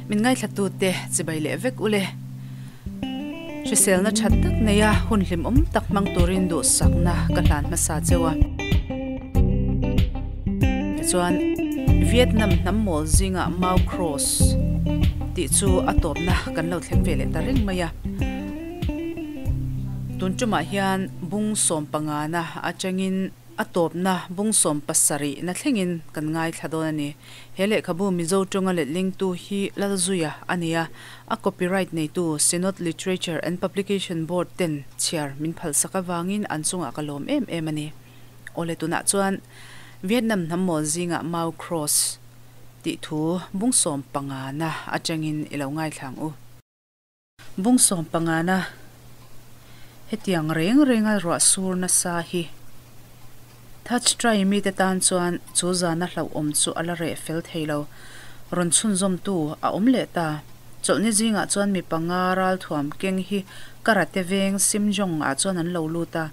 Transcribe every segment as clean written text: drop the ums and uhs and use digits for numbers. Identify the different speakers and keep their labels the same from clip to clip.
Speaker 1: Min ngaithlatute chibai leh vek ule. Hriselna that tak neia hun hlimawm tak hmang turin duhsakna ka hlan hmasa cheu a. Tichuan, Vietnam hnam mawl zingah Mau Cross tih chu a tawpna kan lo thleng ve leh ta reng mai a. Tun tumah hian bung sawmpangana atangin A tawpna bung 70 na thlengin kan ngaithla dawn a ni. He lehkhabu Mizo tawnga letlingtu hi Lalzuia a ni a, a copyright neitu Synod Literature and Publication Board ten chhiar min phalsak avangin an chungah ka lawm em em a ni. Awle tunah chuan Vietnam hnam mawl zingah Mau Cross tih thu bung 15 na atangin i lo ngaithla ang u. Bung 15 na, Hetiang reng renga ruah sur nasa hi Thatch try mite tan chuan chu zana hlauhawm chu a la reh fel thei lo. Rawn chhunzawmtu a awm leh ta. Chawlhni zingah chuan mi panga ralthuam keng hi Karate veng Simjong ah chuan an lo lut a,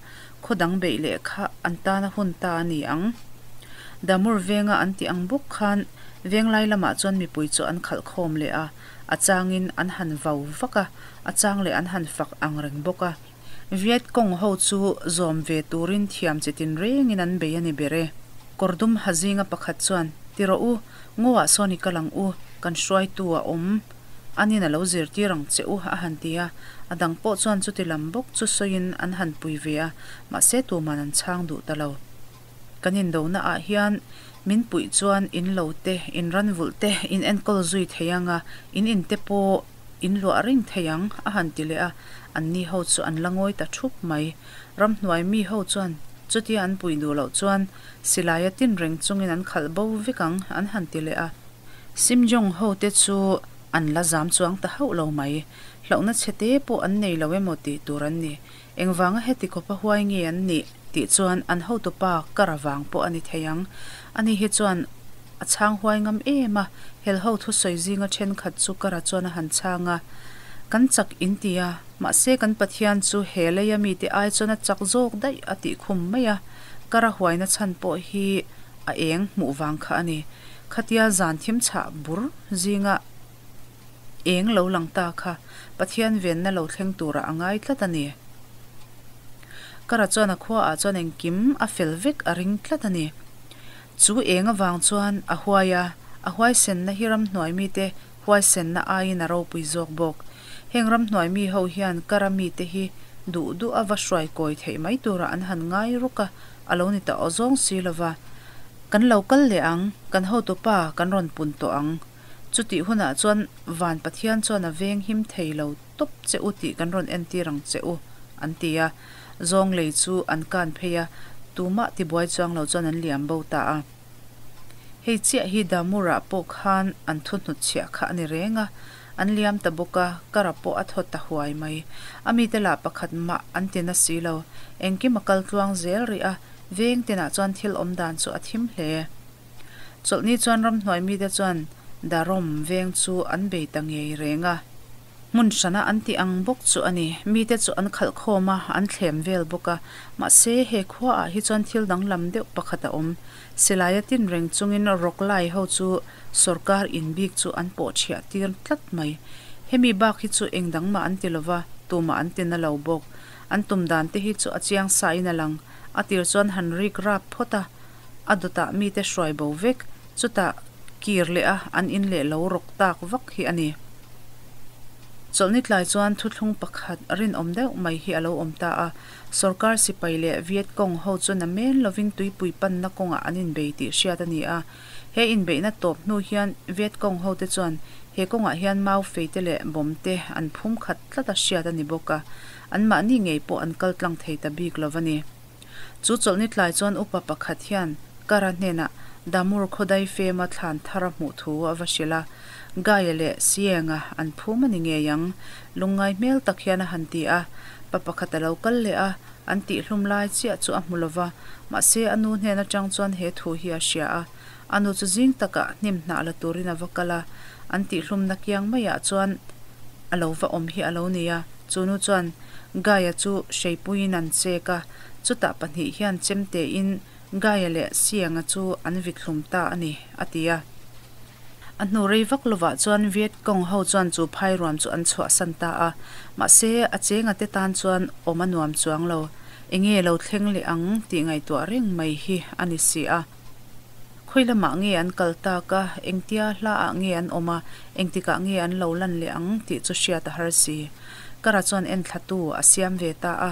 Speaker 1: khaw dang beih leh kha an tana hun ta a ni ang. Damur venga an tih ang bawk khan venglai lamah chuan mipui chu an khalh khawm leh a. A changin an han vau vak a, a chang leh an han fak ang reng bawk a. Viet Cong ho chu zawm ve turin thiam chi tin rengin an bei a ni ber e. Kawrdum ha zinga pakhat chuan, Ti rawh u, Ngawah sawn i kal ang u, kan hruaitu a awm. Anin a lo zirtir ang che u, a han ti a. A dang pawh chuan chuti lam bawk chu sawiin an han pui ve a, mahse tuman an chhang duh ta lo. Kan indona ah hian min puih chuan in lo te, in ran vulh te in enkawl zui thei ang a, in in te pawh in luah reng thei ang, a han ti leh a, anni ho chu an la ngawi ta thup mai. Ramhnuai mi ho chuan chutia an puih duh loh chuan silai a tin reng chungin an khalh bo vek ang, an han ti leh a. Simjong ho te chu an la zam chuang ta hauh lo mai. Hlauhna chhe te pawh an nei lo emaw tih tur an ni. Engvanga heti khawpa huai nge an nih? Tih chuan an hotupa kar avang pawh a ni thei ang. Ani hi chuan a chhang huai ngam em a, helho thusawi zinga thenkhat chu kara chuan a han chhang a. Kan chak in ti a, mahse kan Pathian chu he leia mite ai chuan a chak zawk daih a tih khum mai a. Kara huaina chhan pawh hi a eng hmuh vang kha a ni. Khatia zan thim chhah bur zinga Eng lo lang ta kha Pathian venna lo thleng turah a ngai tlat a ni. Kara chuan a khuaah chuan engkim a fel vek a ring tlat a ni. Chu eng avang chuan a huai a, a huaisenna hi ramhnuai mite huaisenna aiin a ropui zawk bawk. Heng ramhnuai mi ho hian Kara mite hi duh duh a va hruai kawi theih mai turah an han ngai rawk a, a lo ni ta awzawng si lova. Kan lo kal leh ang, kan hotupa kan rawn pun tawh ang. Chutih hunah chuan Van Pathian chuan a veng him thei lo tawp che u tih kan rawn entir ang che u, an ti a. Zawng lei chu an kan phei a, tumah tibuai chuang lo chuan an liam bo ta a. Hei chiah hi Damurah pawh khan an thu hnutchhiah kha a ni reng a, an liam ta bawk a, kara pawh a thaw ta huai mai. A mite lah pakhat mah an ti na si lo. Engkim a kal tluang zel rih a, veng tinah chuan thil awm dan chu a thim hle. Chawlhni chuan ramhnuai mite chuan Darom veng chu an bei ta ngei reng a. Hmun hrana an tih ang bawk chu a ni. Mite chu an khalh khawm a, an thlem vel bawk a. Mahse, he khuaah hi chuan thil danglam deuh pakhat a awm. Silaia tin reng chungin rawk lai ho chu sawrkar in bik chu an pawh chhiah tir tlat mai. Hemi bak hi chu eng dang mah an ti lova, tumah an ti na lo bawk. An tum dan te hi chu a chiang sa in a lang. A tir chuan han rik rap phawt a. A dawtah mite hruai bo vek, chutah kir leh a an in leh lo rawk tak vak hi a ni. Chawlhni tlai chuan thuthlung pakhat rinawm deuh mai hi a lo awm ta a, sawrkar sipai leh Viet Cong ho chu na men lovin tuipui panna kawngah an inbei tih hriat a ni a. He inbeihna tawp hnu hian Viet Cong hote chuan he kawngah hian mau feite leh bomb te an phum khat tlat a hriat a ni bawk a, anmahni ngei pawh an kal tlang thei ta bik lo a ni. Chu chawlhni tlai chuan upa pakhat hian Kara hnenah Damur khawdai fema thlan thar a hmuh thu a va hrilh a, Gaia leh Sienga an phum a ni ngei ang, lungngai hmel tak hian a han ti a. Pa pakhat a lo kal leh a, an tihhlum lai chiah chu a hmu lo va, mahse a nu hnen atang chuan he thu hi a hria a. A nu chu zing takah hnim hnah la turin a va kal a, an tihhlumna kiang maiah chuan a lo va awm hi a lo ni a. Chu nu chuan Gaia chu hreipuiin an chek a, chutah pahnih hian chemtein Gaia leh Sienga chu an vithlum ta a ni, a ti a. A hnu rei vak lovah chuan Viet Cong ho chuan chu phai ruam chu an chhuahsan ta a. Mahse, a chenga te tan chuan awm a nuam chuang lo. Enge lo thleng leh ang tih ngaihtuah reng mai hi a ni si a. Khawi lamah nge an kal tak a, engtia hla ah nge an awm a, engtikah nge an lo lan leh ang tih chu hriat a har si. Kara chuan enthlatu a siam ve ta a,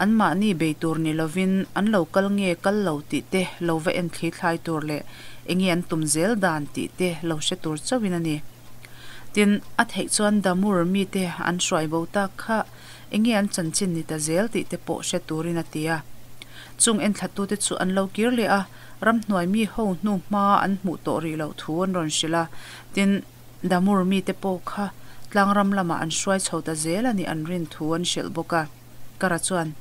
Speaker 1: anmahni bei tur ni lovin an lo kal nge kal lo tih te lo va enthli thlai tur leh enge an tum zel dan tih te lo hre tur chauhin a ni. Tin, a theih chuan Damur mite an hruai bo tak kha enge an chanchin ni ta zel tih te pawh hre turin a ti a. Chung enthlatute chu an lo kir leh a, ramhnuai mi ho hnu hma an hmuh tawh rih loh thu an rawn hrilh a, tin, Damur mite pawh kha tlangram lamah an hruai chho ta zel a nih an rin thu an hrilh bawk a. Kara chuan,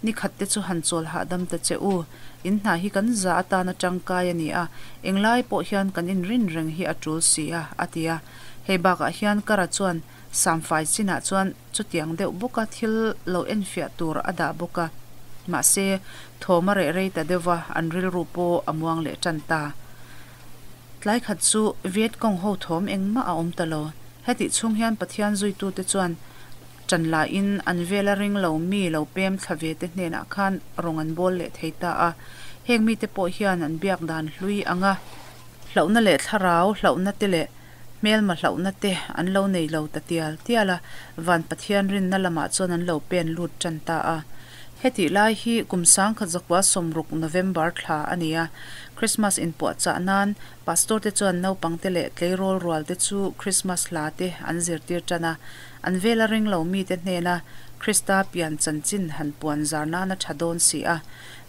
Speaker 1: Ni khat te chu han chawl hahdam ta che u, in hna hi kan za atana tangkai a ni a, englai pawh hian kan inrin reng hi a tul si a, a ti a. Hei bakah hian Kara chuan Samfai chinah chuan chutiang deuh bawka thil lo enfiah tur a dah bawk a. Mahse, thawm a reh rei ta deuh va, an rilru pawh a muang leh tan ta. Tlai khat chu Viet Cong ho thawm engmah a awm ta lo. Hetih chhung hian Pathian zuitute chuan ṭan lahin an vela ring lo mi lo pem thla ve te hnenah khan rawng an bawl leh thei ta a. Heng mite pawh hian an biak dan hlui ang a. Hlauhna leh thlarau hlauhna te leh Hmelma hlauhna te an lo nei lo ta tial tial a, Van Pathian rinna lamah chuan an lo pen lut tan ta a. Hetih lai hi kum sangkhat zakua sawmruk November thla a ni a, Christmas inpuahchah nan Pastor te chuan naupangte leh tleirawl rual te chu Christmas hla te an zirtir tan a, an vela ring lo mite hnena Krista pian chanchin han puan zar nan a tha dawn si a.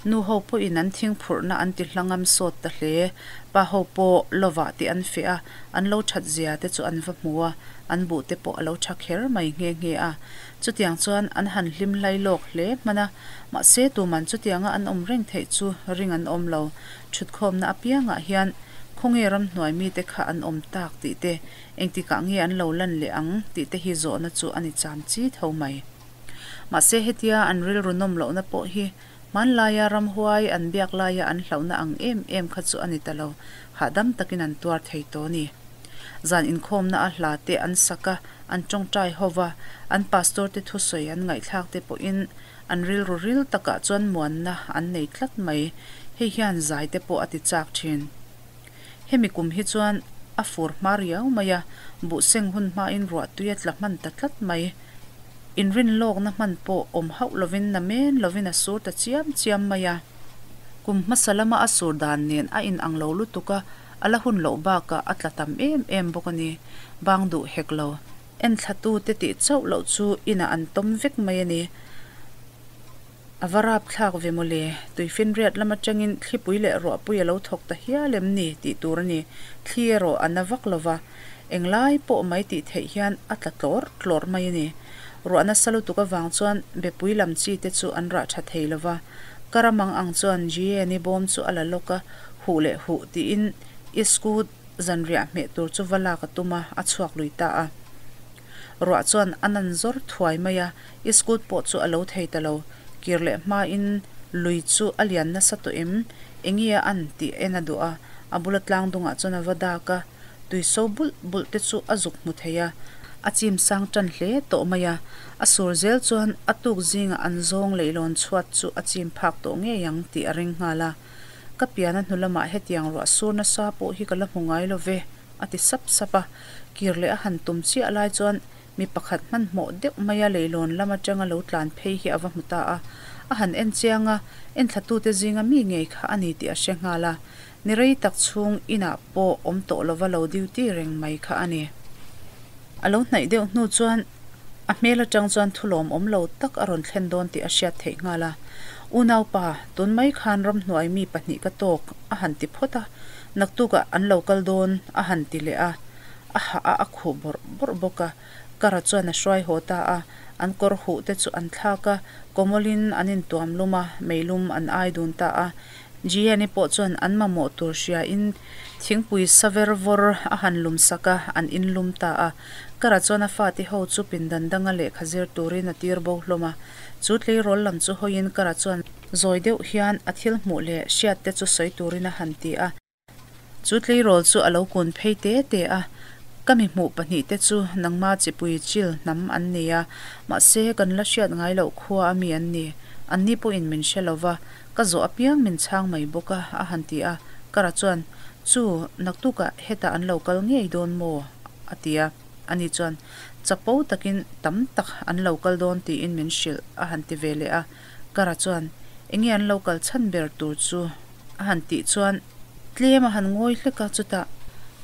Speaker 1: Nu ho pawhin an thingphurhna an ti hlangam sawt ta hle. Pa ho pawh lovah tih an feh a, an lo that zia te chu an va hmu a, an buh te pawh a lo tha kher mai nghe nghe a. Chutiang chuan an han hlim hlai lawk hle hman a, mahse tuman chutianga an awm reng theih chu ring an awm lo. Thutkhawmna apiangah hian khawnge ramhnuai mite kha an awm tak tih te, engtikah nge an lo lan leh ang tih te hi zawhna chu a ni cham chi tho mai. Mahse hetia an rilru nawm lohna pawh hi hmanlaia ramhuai an biak laia an hlauhna ang em em kha chu a ni ta lo, hahdam takin an tuar thei tawh a ni. Zan inkhawmna a hla te an sak a, an tawngtai ho va, an pastor te thusawi an ngaihthlak te pawhin an rilru ril takah chuan muanna an nei tlat mai, hei hian zai te pawh a ti chak thin. Hemi kum hi chuan a fur hma riau mai a, buhseng hun hmain ruahtui a tla hman ta tlat mai. Inrinlawkna hman pawh awm hauh lovin na men lovin a sur ta chiam chiam mai a. Kum hmasa lama a sur dan nen a inang lo lutuk a, a la hun loh bakah a tla tam em em bawk a ni. Bang duh hek lo. Enthlatute tih chauh loh chu inah an tawm vek mai a ni. A va rap thlak ve mawle, tuifinriat lam atangin thlipui leh ruahpui a lo thawk ta hial em ni tih tur a ni, thli erawh a na vak lova, englai pawh mai tih theih hian a tla tlawr tlawr mai a ni. Ruah nasa lutuk avang chuan bepui lam chi te chu an rah tha thei lova, ka ramang ang chuan Jeanne-i bawm chu a la lawk a, huh leh huh tiin iskut zanriah hmeh tur chu va lak a tum a, a chhuak lui ta a. Ruah chuan a nan zawr thuai mai a, iskut pawh chu a lo thei ta lo. Kir leh hmain lui chu a lian nasa tawh em? Enge a an tih en a duh a, a bula tlang dungah chuan a va dak a, tui so bulh bulh te chu a zuk hmu thei a, a chim sang tan hle tawh mai a, a sur zel chuan a tuk zingah an zawng leihlawn chhuat chu a chim phak tawh ngei ang tih a ring nghal a. Ka pian a hnu lamah hetiang ruah sur nasa pawh hi ka la hmu ngai lo ve. A ti sap sap a, kir leh a han tum chiah lai chuan mi pakhat hmanhmawh deuh maia leilawn lam atanga lo tlan phei hi a va hmu ta a. A han en chiang a, enthlatute zinga mi ngei kha a ni tih a hre nghal a. Ni rei tak chhung inah pawh awm tawh lova lo duty reng mai kha a ni. A lo hnaih deuh hnu chuan a hmel atang chuan thulawm awm lo tak a rawn thlen dawn tih a hriat theih nghal a. Unaupa, tun mai khan ramhnuai mi pahnih ka tawk a han ti phawt a. Naktukah an lo kal dawn a han ti leh a, a hah a a khuh bawrh bawrh bawk a. Kara chuan a hruai haw ta a, an kawr huh te chu an thlak a, kawmawlin an intuam lum a, meilum an ai dun ta a. Gianni pawh chuan an mamawh tur hriain thingpui sa ver vawr a han lum sak a, an inlum ta a. Kara chuan a fate ho chu pindan danga lehkha zir turin a tir bo hlawm a. Chu tleirawl lam chu hawiin Kara chuan. Zawi deuh hian a thil hmuh leh hriat te chu sawi turin a han ti a. Chu tleirawl chu a lo kun phei te te a, Ka mi hmuh pahnihte chu nangma chipui chil hnam an ni a, mahse kan la hriat ngai loh khua a mi an ni. Anni pawhin min hre lo va, ka zawh apiang min chhang mai bawk a, a han ti a. Kara chuan, Chu, naktukah hetah an lo kal ngei dawn maw? a ti a. Ani chuan, Chapo takin tam tak an lo kal dawn tiin min hrilh, a han ti ve leh a. Kara chuan, Enge an lo kal chhan ber tur chu? a han tih chuan tlem a han ngawi hlek a, chutah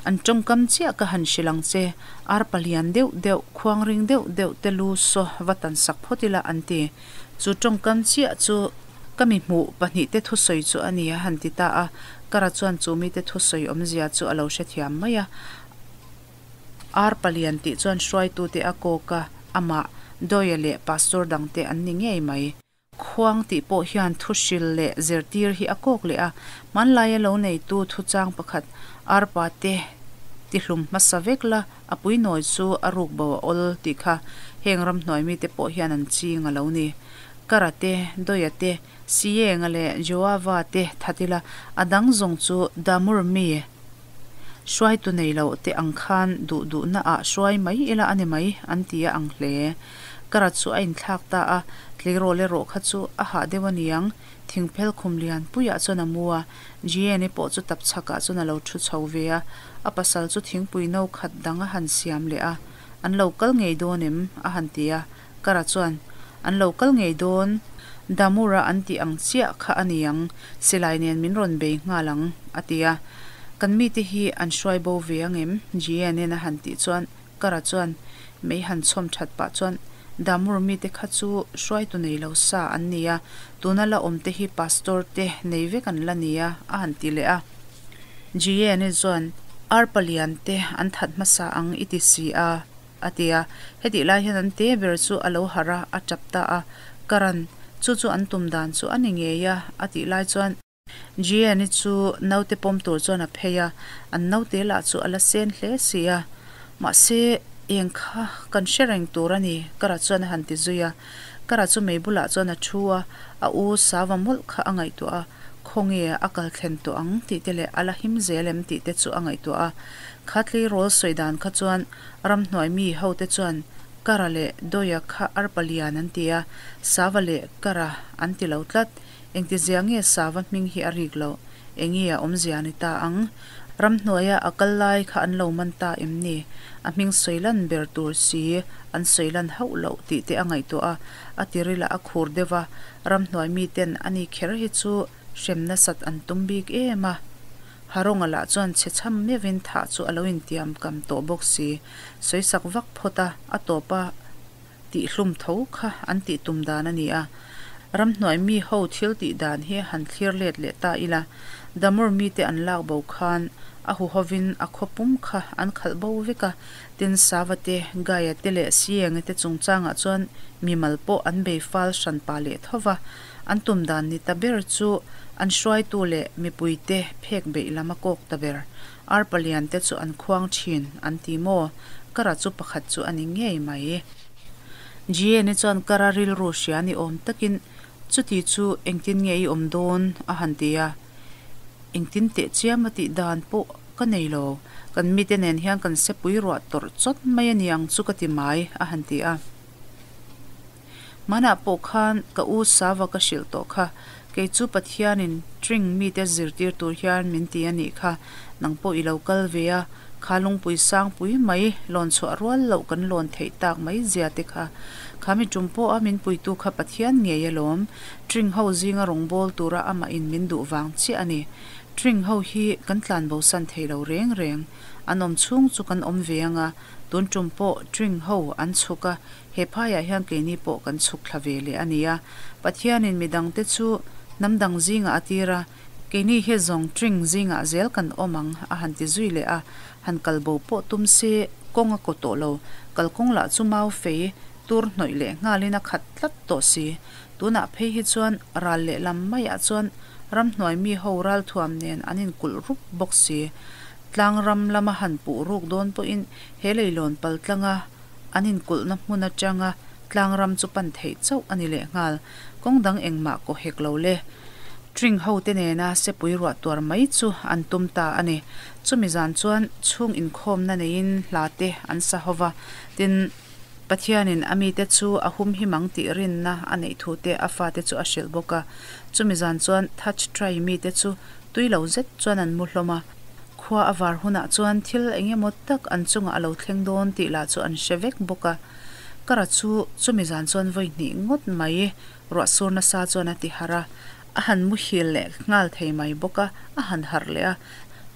Speaker 1: an tawngkam chiah ka han hrilh ang che, arpa lian deuh deuh, khuang ring deuh deuh te lu saw va tan sak phawt ila an ti. Chu tawngkam chiah chu ka mi hmuh pahnihte thusawi chu a ni a han ti ta a, Kara chuan chu mite thusawi awmzia chu a lo hrethiam mai a. Ar palian tih chuan hruaitute a kawk a, amah, Dawia leh Pastor dangte an ni ngei mai. Khuang tih pawh hian thuhril leh zirtir hi a kawk leh a, hmanlaia lo neitu thuchang pakhat arpa te tihlum hmasa vek la, a puinawi chu a ruk bo a awl tih kha heng ramhnuai mite pawh hian an ching a lo ni. Kara te, Dawia te, Sienga leh Joava te that ila, a dang zawng chu Damur mi hruaitu nei loh te ang khan duh duhna ah hruai mai ila a ni mai an ti a ang hle. Kara chu a inthlak ta a, tleirawl erawh kha chu a hah deuh a niang, thingphel khum lian puiah chuan a mu a, Jeanne pawh chu tap chhakah chuan a lo thu chho ve a, a pasal chu thingpui no khat dang a han siam leh a, An lo kal ngei dawn em? a han ti a, Kara chuan, An lo kal ngei dawn, Damura an tih ang chiah kha a niang, silai nen min rawn bei nghal ang, a ti a. Kan mite hi an hruai bo ve ang em? Jeanne a han tih chuan Kara chuan mei han chhawm that pah chuan, Damur mite kha chu hruaitu nei lo sa an ni a, tuna la awm te hi pastor te nei vek an la ni a, a han ti leh a. Jeanne chuan, Arpa lian te an that hmasa ang i ti si a, a ti a. Hetih lai hian an te ber chu a lo harh a, a tap ta a. Karan, Chu chu an tum dan chu a ni ngei a, a tih lai chuan, Jeanne chu naute pawm tur chuan a phei a, an naute lah chu a la sen hle si a. Mahse, eng kha kan hre reng tur a ni, Kara chuan a han ti zui a. Kara chu mei bulah chuan a thu a, a u Sava mawlh kha a ngaihtuah a, khawnge a kal thlen tawh ang tih te leh a la him zel em tih te chu a ngaihtuah a. Kha tleirawl sawi dan kha chuan ramhnuai mi hote chuan Kara leh Dawia kha arpa lian an ti a, Sava leh Kara an ti lo tlat. Engtizia nge Sava hming hi a rik loh? Enge a awmzia ni ta ang? Ramhnuaia a kal lai kha an lo man ta em ni? A hming sawi lan ber tur si an sawi lan hauh loh tih te a ngaihtuah a, a tiril ah a khur deuh a, ramhnuai miten ani kher hi chu hrem nasat an tum bik em a. Haronga lah chuan chhe chham meuhin thah chu a lo intiam kam tawh bawk si. Sawisak vak phawt a, a tawp a. Tihhlum tho kha an tih tum dan a ni a. Ramhnuai mi ho thil tih dan hi han thlir let leh ta ila, Damur mite an lak bo khan a huhovin a khaw pum kha an khalh bo vek a, tin Sava te, Gaia te leh Sienga te chungchangah chuan mimal pawh an bei fal hran pah leh tho va. An tum dan ni ta ber chu an hruaitu leh mipuite phek beih lam a kawk ta ber. Arpa lian te chu an khuang thin an ti maw? Kara chu pakhat chu a ni ngei mai. Jeanne chuan Kara rilru hria ni awm takin chuti chu engtin nge i awm dawn a han ti a. Engtin teh chiam a tih dan pawh ka nei lo. Kan mite nen hian kan sepui ruah tawrh chawt mai a ni ang chu ka ti mai a han ti a. Hmanah pawh khan ka u Sava ka hrilh tawh kha, kei chu Pathianin Tring mite zirtir tur hian min ti a nih kha, nang pawh i lo kal ve a, kha lungpui sangpui mai lawn chhuah rual loh kan lawn theih tak mai zia te kha. Kha mi tum pawha min puitu kha Pathian ngei alawm, Tring ho zinga rawngbâwl tura amahin min duh vang chiah a ni. Tring ho hi kan tlanbosan thei lo reng reng, an awm chhung chu kan awm ve anga, tun tum pawh Tring ho an chhuk a, He phaiah hian keini pawh kan chhuk thla ve leh a ni a. Pathianin midangte chu hnam dang zingah a tir a, keini hi zawng tring zingah zel kan awm ang a han ti zui leh a. Han kal bo pawh tum se kawng a kaw tawh lo, kalkawng lah chu mau fei tur hnawih leh nghalin a khat tlat tawh si. Tunah phei hi chuan ral lehlam maiah chuan ramhnuai mi ho ralthuam nen an inkulh rup bawk si. Tlangram lama han puh ruk dawn pawhin he leilawn paltlanga An inkulhna hmun atanga tlangram chu pan theih chauh a ni lehnghal. Kawng dang engmah kaw hek lo le. Tring hote nena sepui ruah tuar mai chu an tum ta a ni. Chumi zan chuan chhung inkhawmna neiin hla te an sa ho va, tin, Pathianin a mite chu a humhim ang tih rinna a neih thu te a fate chu a hrilh bawk a. Chumi zan chuan Thach Trai mite chu tui lo zet chuan an mu hlawm a. Khua a var hunah chuan thil eng emaw tak an chungah a lo thleng dawn tih lah chu an hre vek bawk a. Kara chu chumi zan chuan vawi hnih ngawt mai ruah sur nasa chuan a ti harh a, a han muhil leh nghal thei mai bawk a, a han harh leh a,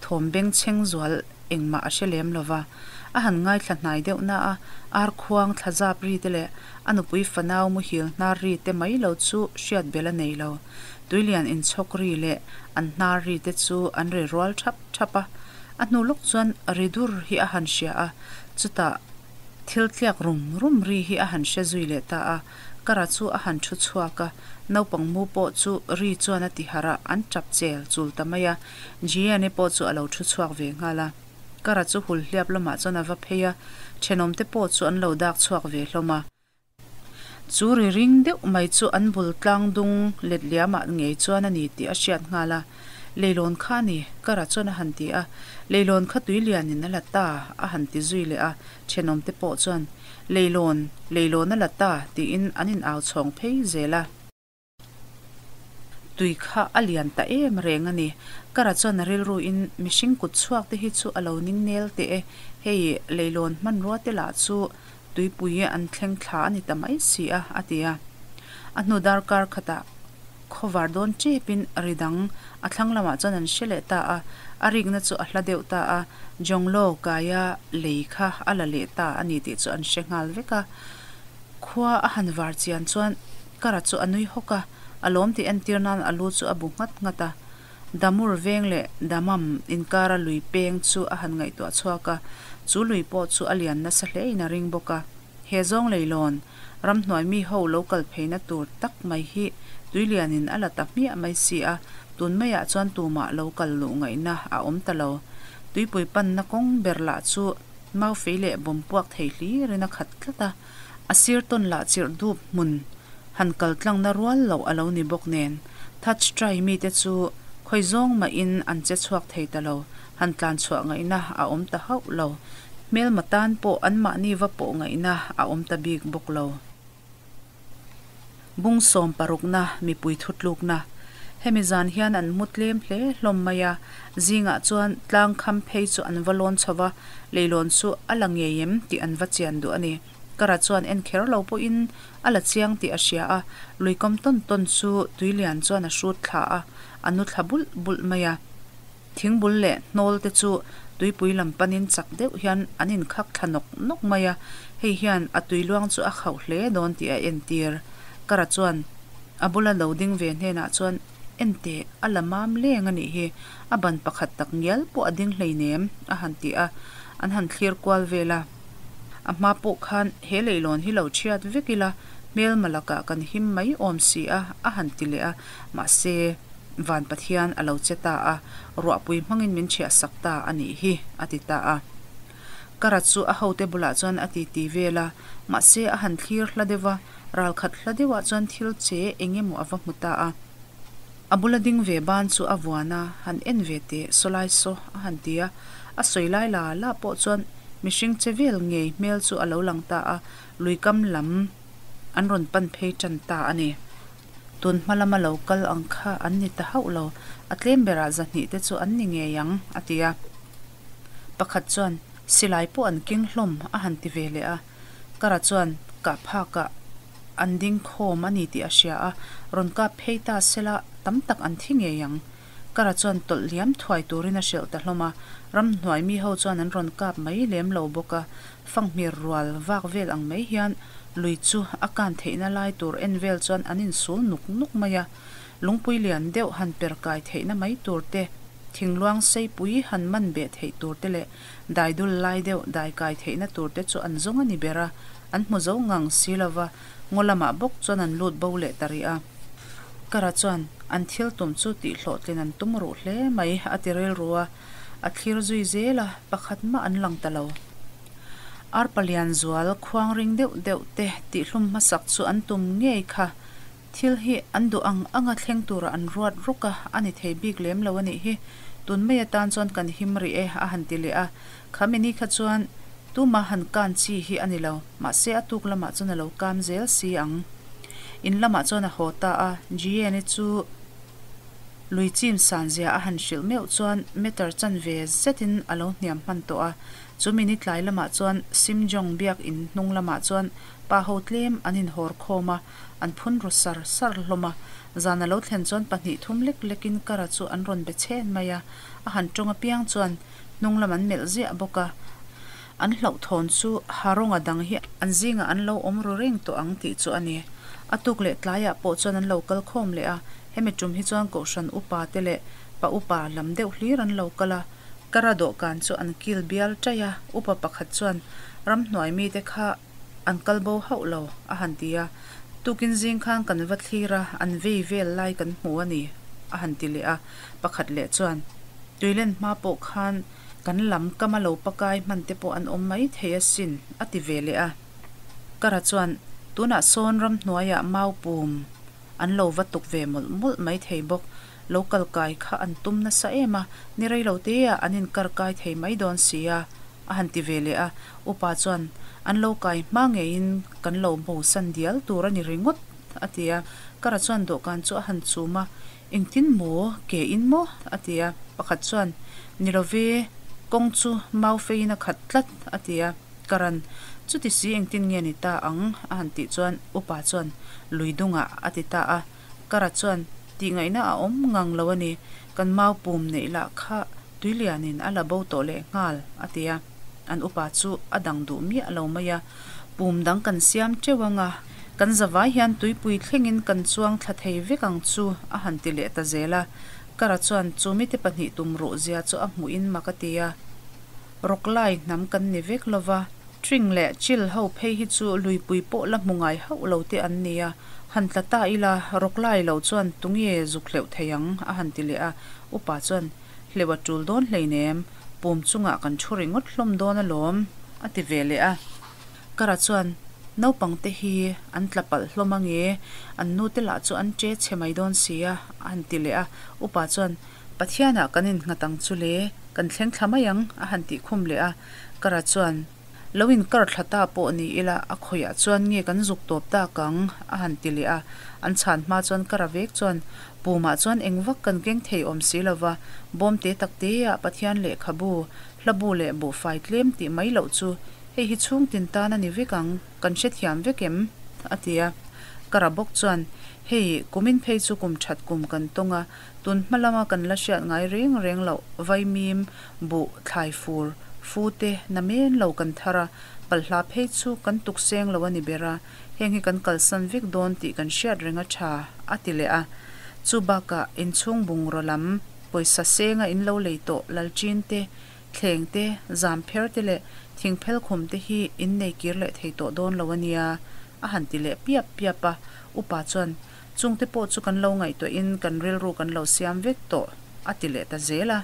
Speaker 1: thawm beng chheng zual engmah a hre lem lo va. A han ngaithla hnai deuh na a, ar khuang thla zap ri te leh a nupui fanau muhil hnar ri te mai lo chu hriat bel a nei lo. Tuilian inchhawk ri leh an hnar ri te chu an ri rual thap thap a, a hnu lawk chuan ri dur hi a han hria a, chutah thil tliak rum rum ri hi a han hre zui leh ta a, Kara chu a han thu chhuak a, naupang mu pawh chu ri chuan a ti harh a, an tap chel chul ta mai a, Gianne pawh chu a lo thu chhuak ve nghal a. Kara chu hul hliap lamah chuan a va phei a, thenawmte pawh chu an lo dak chhuak ve hlawm a. Chu ri ring deuh mai chu an bul tlang dung let liamah ngei chuan a ni tih a hriat nghal a, Leilawn kha a ni, Kara chuan a han ti a, Leilawn kha tui lianin a la ta, a han ti zui leh a, thenawmte pawh chuan, Leilawn, leilawn a la ta, tiin an in au chhawng phei zel a. Tui kha a lian ta em reng a ni. Kara chuan a rilru in mihring kut chhuak te hi chu a lo ning nel teh e, hei leilawn hmanrua te lah chu tuipui an thleng thla a ni ta mai si a, a ti a. A hnu darkar khatah khawvar dawn tepin ri dang a thlang lamah chuan an hre leh ta a, a rikna chu a hla deuh ta a, Jonglo kaia lei kha a la leh ta a ni tih chu an hre nghal vek a. Khua a han var chian chuan Kara chu a nui hawk a, a lawm tih entir nan a lu chu a bu nghat nghat a. Damur veng leh Damam inkara lui peng chu a han ngaihtuah chhuak a, chu lui pawh chu a lian nasa hle in a ring bawk a. He zawng leilawn, ramhnuai mi ho lo kal pheina tur tak mai hi tuilianin a la ta hmiah mai si a, tun maiah chuan tumah lo kal luh ngaihna a awm ta lo. Tuipui panna kawng ber lah chu maufei leh bawmpuak thei hlirin a khat tlat a. A sir tawn lah chirh dup hmun han kal tlangna rual loh a lo ni bawk nen, Thatch Trai mite chu khawi zawng mahin an che chhuak thei ta lo, han tlan chhuah ngaihna a awm ta hauh lo. Hmelma tan pawh anmahni va pawh ngaihna a awm ta bik bawk lo. Bung sawm parukna mipui thutlukna. Hemi zan hian an mu tlem hle hlawm mai a, zingah chuan tlang kham phei chu an va lawn chho va, leilawn chu a la ngei em tih an va chian duh a ni. Kara chuan en kher lo pawhin a la chiang tih a hria a, luikawm tawn tawn chu tuilian chuan a hrut thla a, a nu thla bulh bulh mai a. Thingbul leh hnawl te chu tuipui lam panin chak deuh hian an inkhak thla nawk nawk mai a, hei hian a tui luang chu a khauh hle dawn tih a entir. Kara chuan a bula lo ding ve hnenah chuan, Enteh, a la mam leng a nih hi, a ban pakhat tak ngial pawh a ding hleinem, a han ti a, an han thlir kual vel a. A hma pawh khan he leilawn hi lo chhiat vek ila, hmelma lakah kan him mai awm si a, a han ti leh a, mahse, Van Pathian a lo che ta a, ruahpui hmangin min chhiah sak ta a nih hi, a ti ta a. Kara chu a hote bulah chuan a titi vel a, mahse a han thlir hla deuh va, ralkhat hla deuhah chuan thil che eng emaw a va hmu ta a. A bula ding ve ban chu a vuan a, han en ve teh, sawlai saw, a han ti a. A sawi lai la la pawh chuan mihring che vel ngei hmel chu a lo lang ta a, luikam lam an rawn pan phei tan ta a ni. Tun hma lama lo kal ang kha an ni ta hauh lo, a tlem berah zahnih te chu an ni ngei ang, a ti a. Pakhat chuan, Silai pawh an keng hlawm, a han ti ve leh a. Kara chuan kah phakah an ding khawm a ni tih a hria a, rawn kap phei ta sela tam tak an thi ngei ang. Kara chuan tawlh liam thuai turin a hrilh ta hlawm a, ramhnuai mi ho chuan an rawn kap mai lem lo bawk a, fanghmir rual vak vel ang mai hian lui chu a kan theihna lai tur en vel chuan an insul nuk nuk mai a, lungpui lian deuh han per kai theihna mai tur te, thingluang seipui han man beh theih tur te leh daidul lai deuh dai kai theihna tur te chu an zawng a ni ber a, an hmu zo ngang si lo va, ngaw lamah bawk chuan an lut bo leh ta rih a. Kara chuan an thil tum chu tihhlawhtlin an tum ruh hle mai a ti rilru a, a thlir zui zel a, pakhat mah an lang ta lo. Arpa lian zual khuang ring deuh deuh te tihhlum hmasak chu an tum ngei kha. Thil hi an duh ang anga thleng tura an ruat rawk a, a ni thei bik lem lo a nih hi. Tun mai atan chuan kan him rih e, a han ti leh a. Khami ni kha chuan tuma han kan chi hi a ni lo, mahse a tuk lamah chuan a lo kam zel si ang. In lamah chuan a haw ta a, Jian-i chu lui chim san zia a han hrilh meuh chuan meter chanve zetin a lo hniam hman tawh a. Chumi ni tlai lamah chuan Sim Jong biak in hnung lamah chuan pa ho tlem an inhawr khawm a, an phun ru sar sar hlawm a. Zan a lo thlen chuan pahnih thum lek lekin Kara chu an rawn be chhen mai a, a han tawng apiang chuan hnung lam an melh ziah bawk a. An hlauhthawn chu Haronga dang hi an zingah an lo awm ru reng tawh ang tih chu a ni. A tuk leh tlaiah pawh chuan an lo kal khawm leh a, hemi tum hi chuan Kohhran upa te leh pa upa lam deuh hlir an lo kal a. Kara dawhkan chu an kil bial ṭaih a, upa pakhat chuan ramhnuai mite kha an kal bo hauh lo, a han ti a. Tukin zing khan kan va thlir a, an vei vel lai kan hmu a ni, a han ti leh a. Pakhat leh chuan, Tuilen hma pawh khan kan lam kama lo pakai hman te pawh an awm mai thei asin, a ti ve leh a. Kara chuan, Tunah sawn ramhnuaiah mau pum an lo va tuk ve mawlh mawlh mai thei bawk. Lo kal kai kha an tum nasa em a, ni rei lo teah an inkar kai thei mai dawn si a, a han ti ve leh a. Upa chuan, An lo kai hma ngeiin kan lo bosan dial tur a ni ringawt, a ti a. Kara chuan dawhkan chu a han chum a, Engtin maw? Ke in maw? a ti a. Pakhat chuan, Ni lo ve, kawng chu mau feiin a khat tlat, a ti a. Karan, Chuti si engtin nge ni ta ang? a han tih chuan Upa chuan, Lui dungah, a ti ta a. Kara chuan, Tihngaihna a awm ngang lo a ni, kan mau pum neih lah kha tuilianin a la bo tawh leh nghal, a ti a. An upa chu a dang duh miah lo mai a, Pum dang kan siam teuh ang a, kan zavai hian tuipui thlengin kan chuang thla thei vek ang chu, a han ti leh ta zel a. Kara chuan chu mite pahnih tum ruh zia chu a hmuhin mak a ti a. Rawklai hnam kan ni vek lo va, Tring leh Chil ho phei hi chu luipui pawh la hmu ngai hauh lo te an ni a, han tla ta ila rawklai lo chuan tunge zuk hleuh thei ang? a han ti leh a, upa chuan hleuh a tul dawn hleinem, pum chungah kan thu ringawt hlawm dawn alawm a ti ve leh a. Kara chuan naupang te hi an tla palh hlawm ange, an nu te lah chu an che chhe mai dawn si a a han ti leh a, upa chuan Pathianah kan innghat ang chu le, kan thleng thla mai ang, a han tih khum leh a. Kara chuan, Lo inkar thla ta pawh ni ila, a khawiah chuan nge kan zuk tawp tak ang? a han ti leh a. An chhan hma chuan Kara vek chuan, Pumah chuan eng vak kan keng thei awm si lo va, bawm te tak teah Pathian lehkhabu, hlabu leh buhfai tlem tih mai loh chu hei hi chhungtin tan a ni vek ang, kan hrethiam vek em? a ti a. Kara bawk chuan, Hei, kumin phei chu kum that kum kan tawng a, Tun hma lama kan la hriat ngai reng reng loh vaimim, buh, thlai fur, fu te na men lo kan thar a, palhla phei chu kan tuk seng lo a ni ber a, heng hi kan kalsan vek dawn tih kan hriat reng a tha, a ti leh a. Chu bakah inchhung bungraw lam, pawisa senga in lo lei tawh lalchin te, thleng te, zam pher te leh thingphel khum te hi in nei kir leh thei tawh dawn lo a nia, a han ti leh piap piap a. Upa chuan Chungte pawh chu kan lo ngaihtuahin kan rilru kan lo siam vek tawh, a ti leh ta zel a.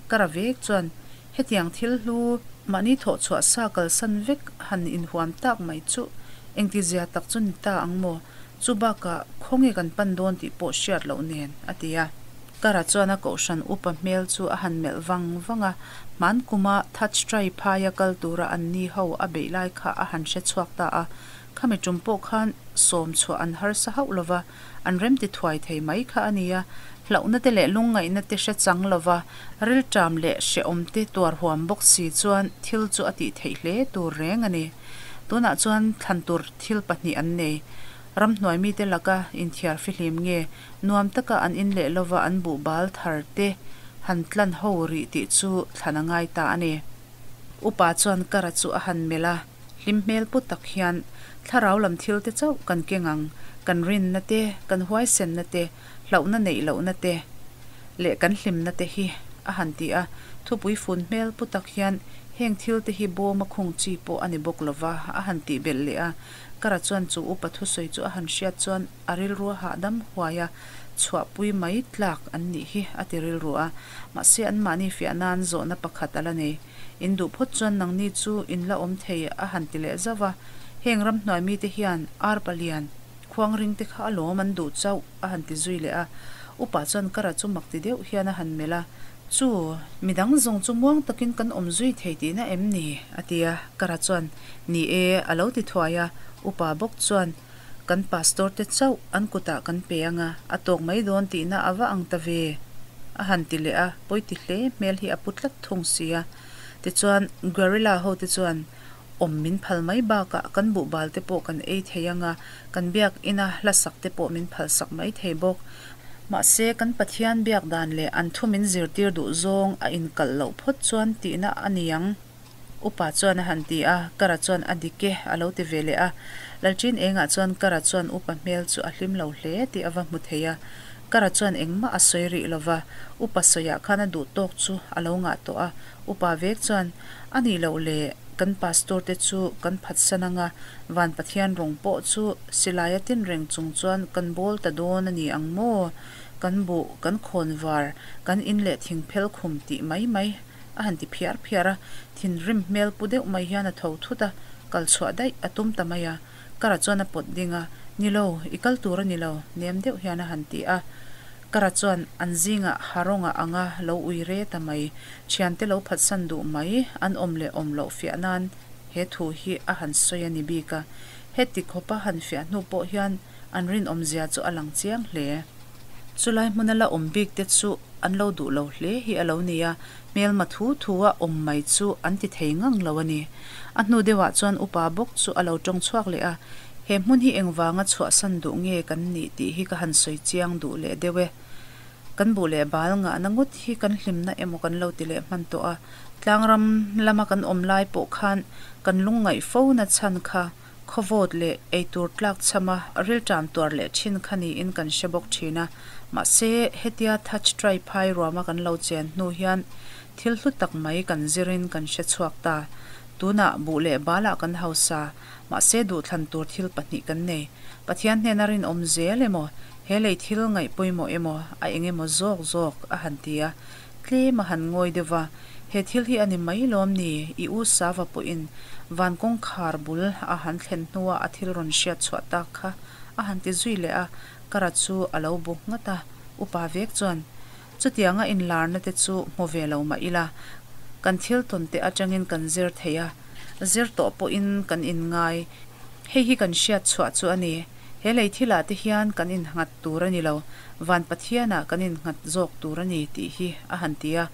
Speaker 1: Ka ra vek chuan hetiang thil hlu mahni thawh chhuah sa kalsan vek han inhuam tak mai chu engtizia tak chu ni ta ang maw? Chu bakah khawnge kan pan dawn tih pawh hriat loh nen, a ti a. Kara chuan a kohhran upa hmel chu a han melh vang vang a, hman kuma Thatch Trai phaia kal tura anni ho a beih lai kha a han hre chhuak ta a. Khami tum pawh khan sawm chhuah an harsa hauh lova, an remti thuai thei mai kha a nia. Hlauhna te leh lungngaihna te hre chang lova, rilṭam leh hrehawm te tuar huam bawk si chuan thil chu a tih theih hle tur reng a ni. Tunah chuan thlan tur thil pahnih an nei. Ramhnuai mite laka inthiar fihlim nge nuam taka an in leh lova an buhbal thar te han tlan ho rih tih chu thlan a ngai ta a ni. Upa chuan Kara chu a han melh a. Hlim hmel pu tak hian thlarau lam thil te chauh kan keng ang, kan rinna te, kan huaisenna te, hlauhna neih lohna te leh kan hlimna te hi, a han ti a. Thupui fun hmel pu tak hian heng thil te hi bawma khung chi pawh a ni bawk lova, a han tih belh leh a. Kara chuan chu upa thusawi chu a han hriat chuan a rilru a hahdam huai a, chhuahpui mai tlak an nih hi a ti rilru a. Mahse anmahni fiah nan zawhna pakhat a la nei. In duh phawt chuan nangni chu in la awm thei a han ti leh zauh a. Heng ramhnuai mite hian ar palian, khuang ring te kha alawm an duh chauh, a han ti zui leh a. Upa chuan Kara chu mak ti deuh hian a han melh a, Chu, midang zawng chu muang takin kan awm zui thei tihna em ni? a ti a. Kara chuan, Ni e, a lo ti thuai a. Upa bawk chuan, Kan pastor te chauh an kutah kan pe anga, a tawk mai dawn tihna a va ang ta ve, a han ti leh a, pawi ti hle hmel hi a pu tlat thung si a. Tichuan, guerrilla hote chuan awm min phal mai bakah kan buhbal te pawh kan ei thei anga, kan biak ina hla sak te pawh min phal sak mai thei bawk. Mahse, kan Pathian biak dan leh an thu min zirtir duh zawng a inkalh loh phawt chuan tihna a ni ang. Upa chuan a han ti a, Kara chuan a dik e a lo ti ve leh a. Lalṭin engah chuan Kara chuan upa hmel chu a hlim lo hle tih a va hmu thei a. Kara chuan engmah a sawi rih lo va, upa sawiah khan a duh tawk chu a lo ngah tawh a. Upa vek chuan, A nih loh le, kan pastor te chu kan phatsan anga, van Pathian rawng pawh chu silai a tin reng chung chuan kan bawl ta dawn a ni ang maw? Kan buh, kan khawnvar, kan in leh thingphel khum tih mai mai. A han ti phiar phiar a, thinrim hmel pu deuh mai hian a tho thut a, kal chhuah daih a tum ta mai a. Kara chuan a pawt ding a, Ni lo, i kal tur a ni lo, nem deuh hian a han ti a. Kara chuan an zingah Haronga anga lo ui re ta mai, thiante lo phatsan duh mai an awm leh awm loh fiah nan he thu hi a han sawi a ni bik a. Heti khawpa han fiah hnu pawh hian an rinawmzia chu a lang chiang hle. Chulai hmuna la awm bik te chu an lo duh lo hle hi a lo ni a, hmelma thu thu a awm mai chu an ti thei ngang lo a ni. A hnu deuhah chuan upa bawk chu a lo tawng chhuak leh a, He hmun hi engvanga chhuahsan duh nge kan nih tih hi ka han sawi chiang duh leh deuh e. Kan buh leh bal ngahna ngawt hi kan hlimna emaw kan lo ti leh hman tawh a, tlangram lama kan awm lai pawh khan kan lungngaih fo na chhan kha Khawvawt leh eitur tlak chhama rilṭam tuar leh ṭhin kha niin kan hre bawk ṭhin a. Mahse, hetia Thatch Try phai ruama kan lo chen hnu hian thil hlu tak mai kan zirin kan hre chhuak ta. Tunah buh leh balah kan hausa, mahse duhthlan tur thil pahnih kan nei. Pathian hnena rinawm zel emaw, he lei thil ngaih pawimawh emaw, a eng emaw zawk zawk a han ti a. Tlem a han ngawi deuh va, He thil hi a ni mai lawm ni? I u Sava pawhin van kawngkhar bul a han thlen hnua a thil rawn hriat chhuah tak kha a han ti zui leh a, Kara chu a lo bu nghat a, upa vek chuan chutianga inlarna te chu hmu ve lo mah ila, kan thil tawn te atangin kan zir thei a, zir tawh pawhin kan inngai. Hei hi kan hriat chhuah chu a ni. He lei thilah te hian kan innghat tur a ni lo, van Pathianah kan innghat zawk tur a ni tih hi a han ti a.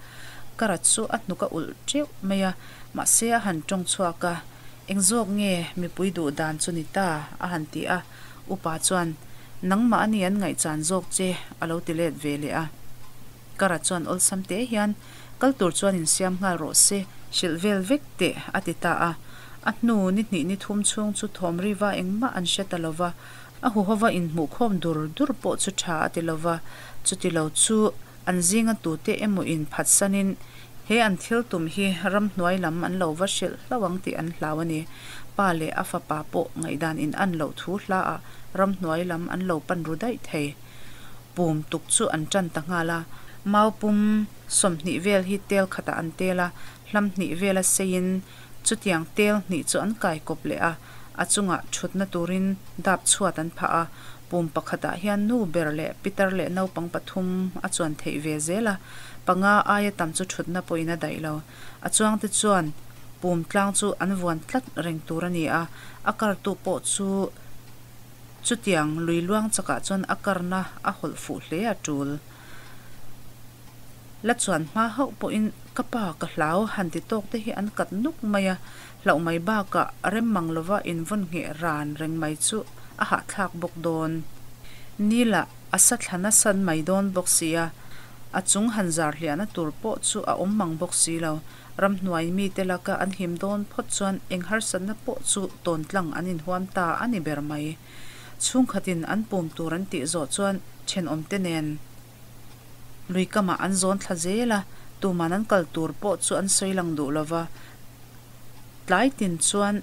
Speaker 1: Ka rat chu a hnuk a ulh teuh mai a, mahse a han tawng chhuak a, Eng zawk nge mipui duh dan chu ni ta? a han ti a. Upa chuan, Nangmah a ni an ngaihchan zawk che a lo ti let ve leh a. Ka rat chuan awlsam teh hian, Kal tur chuan insiam nghal rawh se, hrilh vel vek teh, a ti ta a. A hnu ni hnih ni thum chhung chu thawm riva engmah an hre ta lo va, a huhova inhmuhkhawm dur dur pawh chu tha a ti lo va, chuti lo chu an zinga tute emaw in phatsanin he an thil tum hi ramhnuai lam an lo va hrilh hlauh ang tih an hlau a ni. Pa leh a fapa pawh ngaihdan in an loh thu hlaah ramhnuai lam an lo pan ru daih thei. Pum tuk chu an tan ta nghal a, mau pum 20 vel hi tel khatah an tel a, hlam hnih vela seiin chutiang tel hnih chu an kai kawp leh a, a chungah thutna turin dap chhuat an phah a, pum pakhatah hian nu ber leh pitar leh naupang pathum a chuan theih ve zel a, panga aia tam chu thutna pawhin a daih lo. A chuangte chuan pum tlang chu an vuan tlat reng tur a ni a, a kartu pawh chu Chutiang lui luang chakah chuan a karna a hawlh fuh hle a tul. La chuan hma hauh pawhin ka pa ka hlau han ti tawk te hi an kat nuk mai a, hlauh mai bakah rem mang lova invawn ngheh ran reng mai chu a hahthlak bawk dawn. Nila a sa thla nasa mai dawn bawk si a, a chung han zar hliahna tur pawh chu a awm mang bawk si lo. Ramhnuai mite laka an him dawn phawt chuan eng harsatna pawh chu tawn tlang an inhuam ta a ni ber mai. Chhungkhatin an pum tur an tih zawh chuan thenawmte nen lui kamah an zawn thla zel a, tuman an kal tur pawh chu an sawi lang duh lova. Tlai tin chuan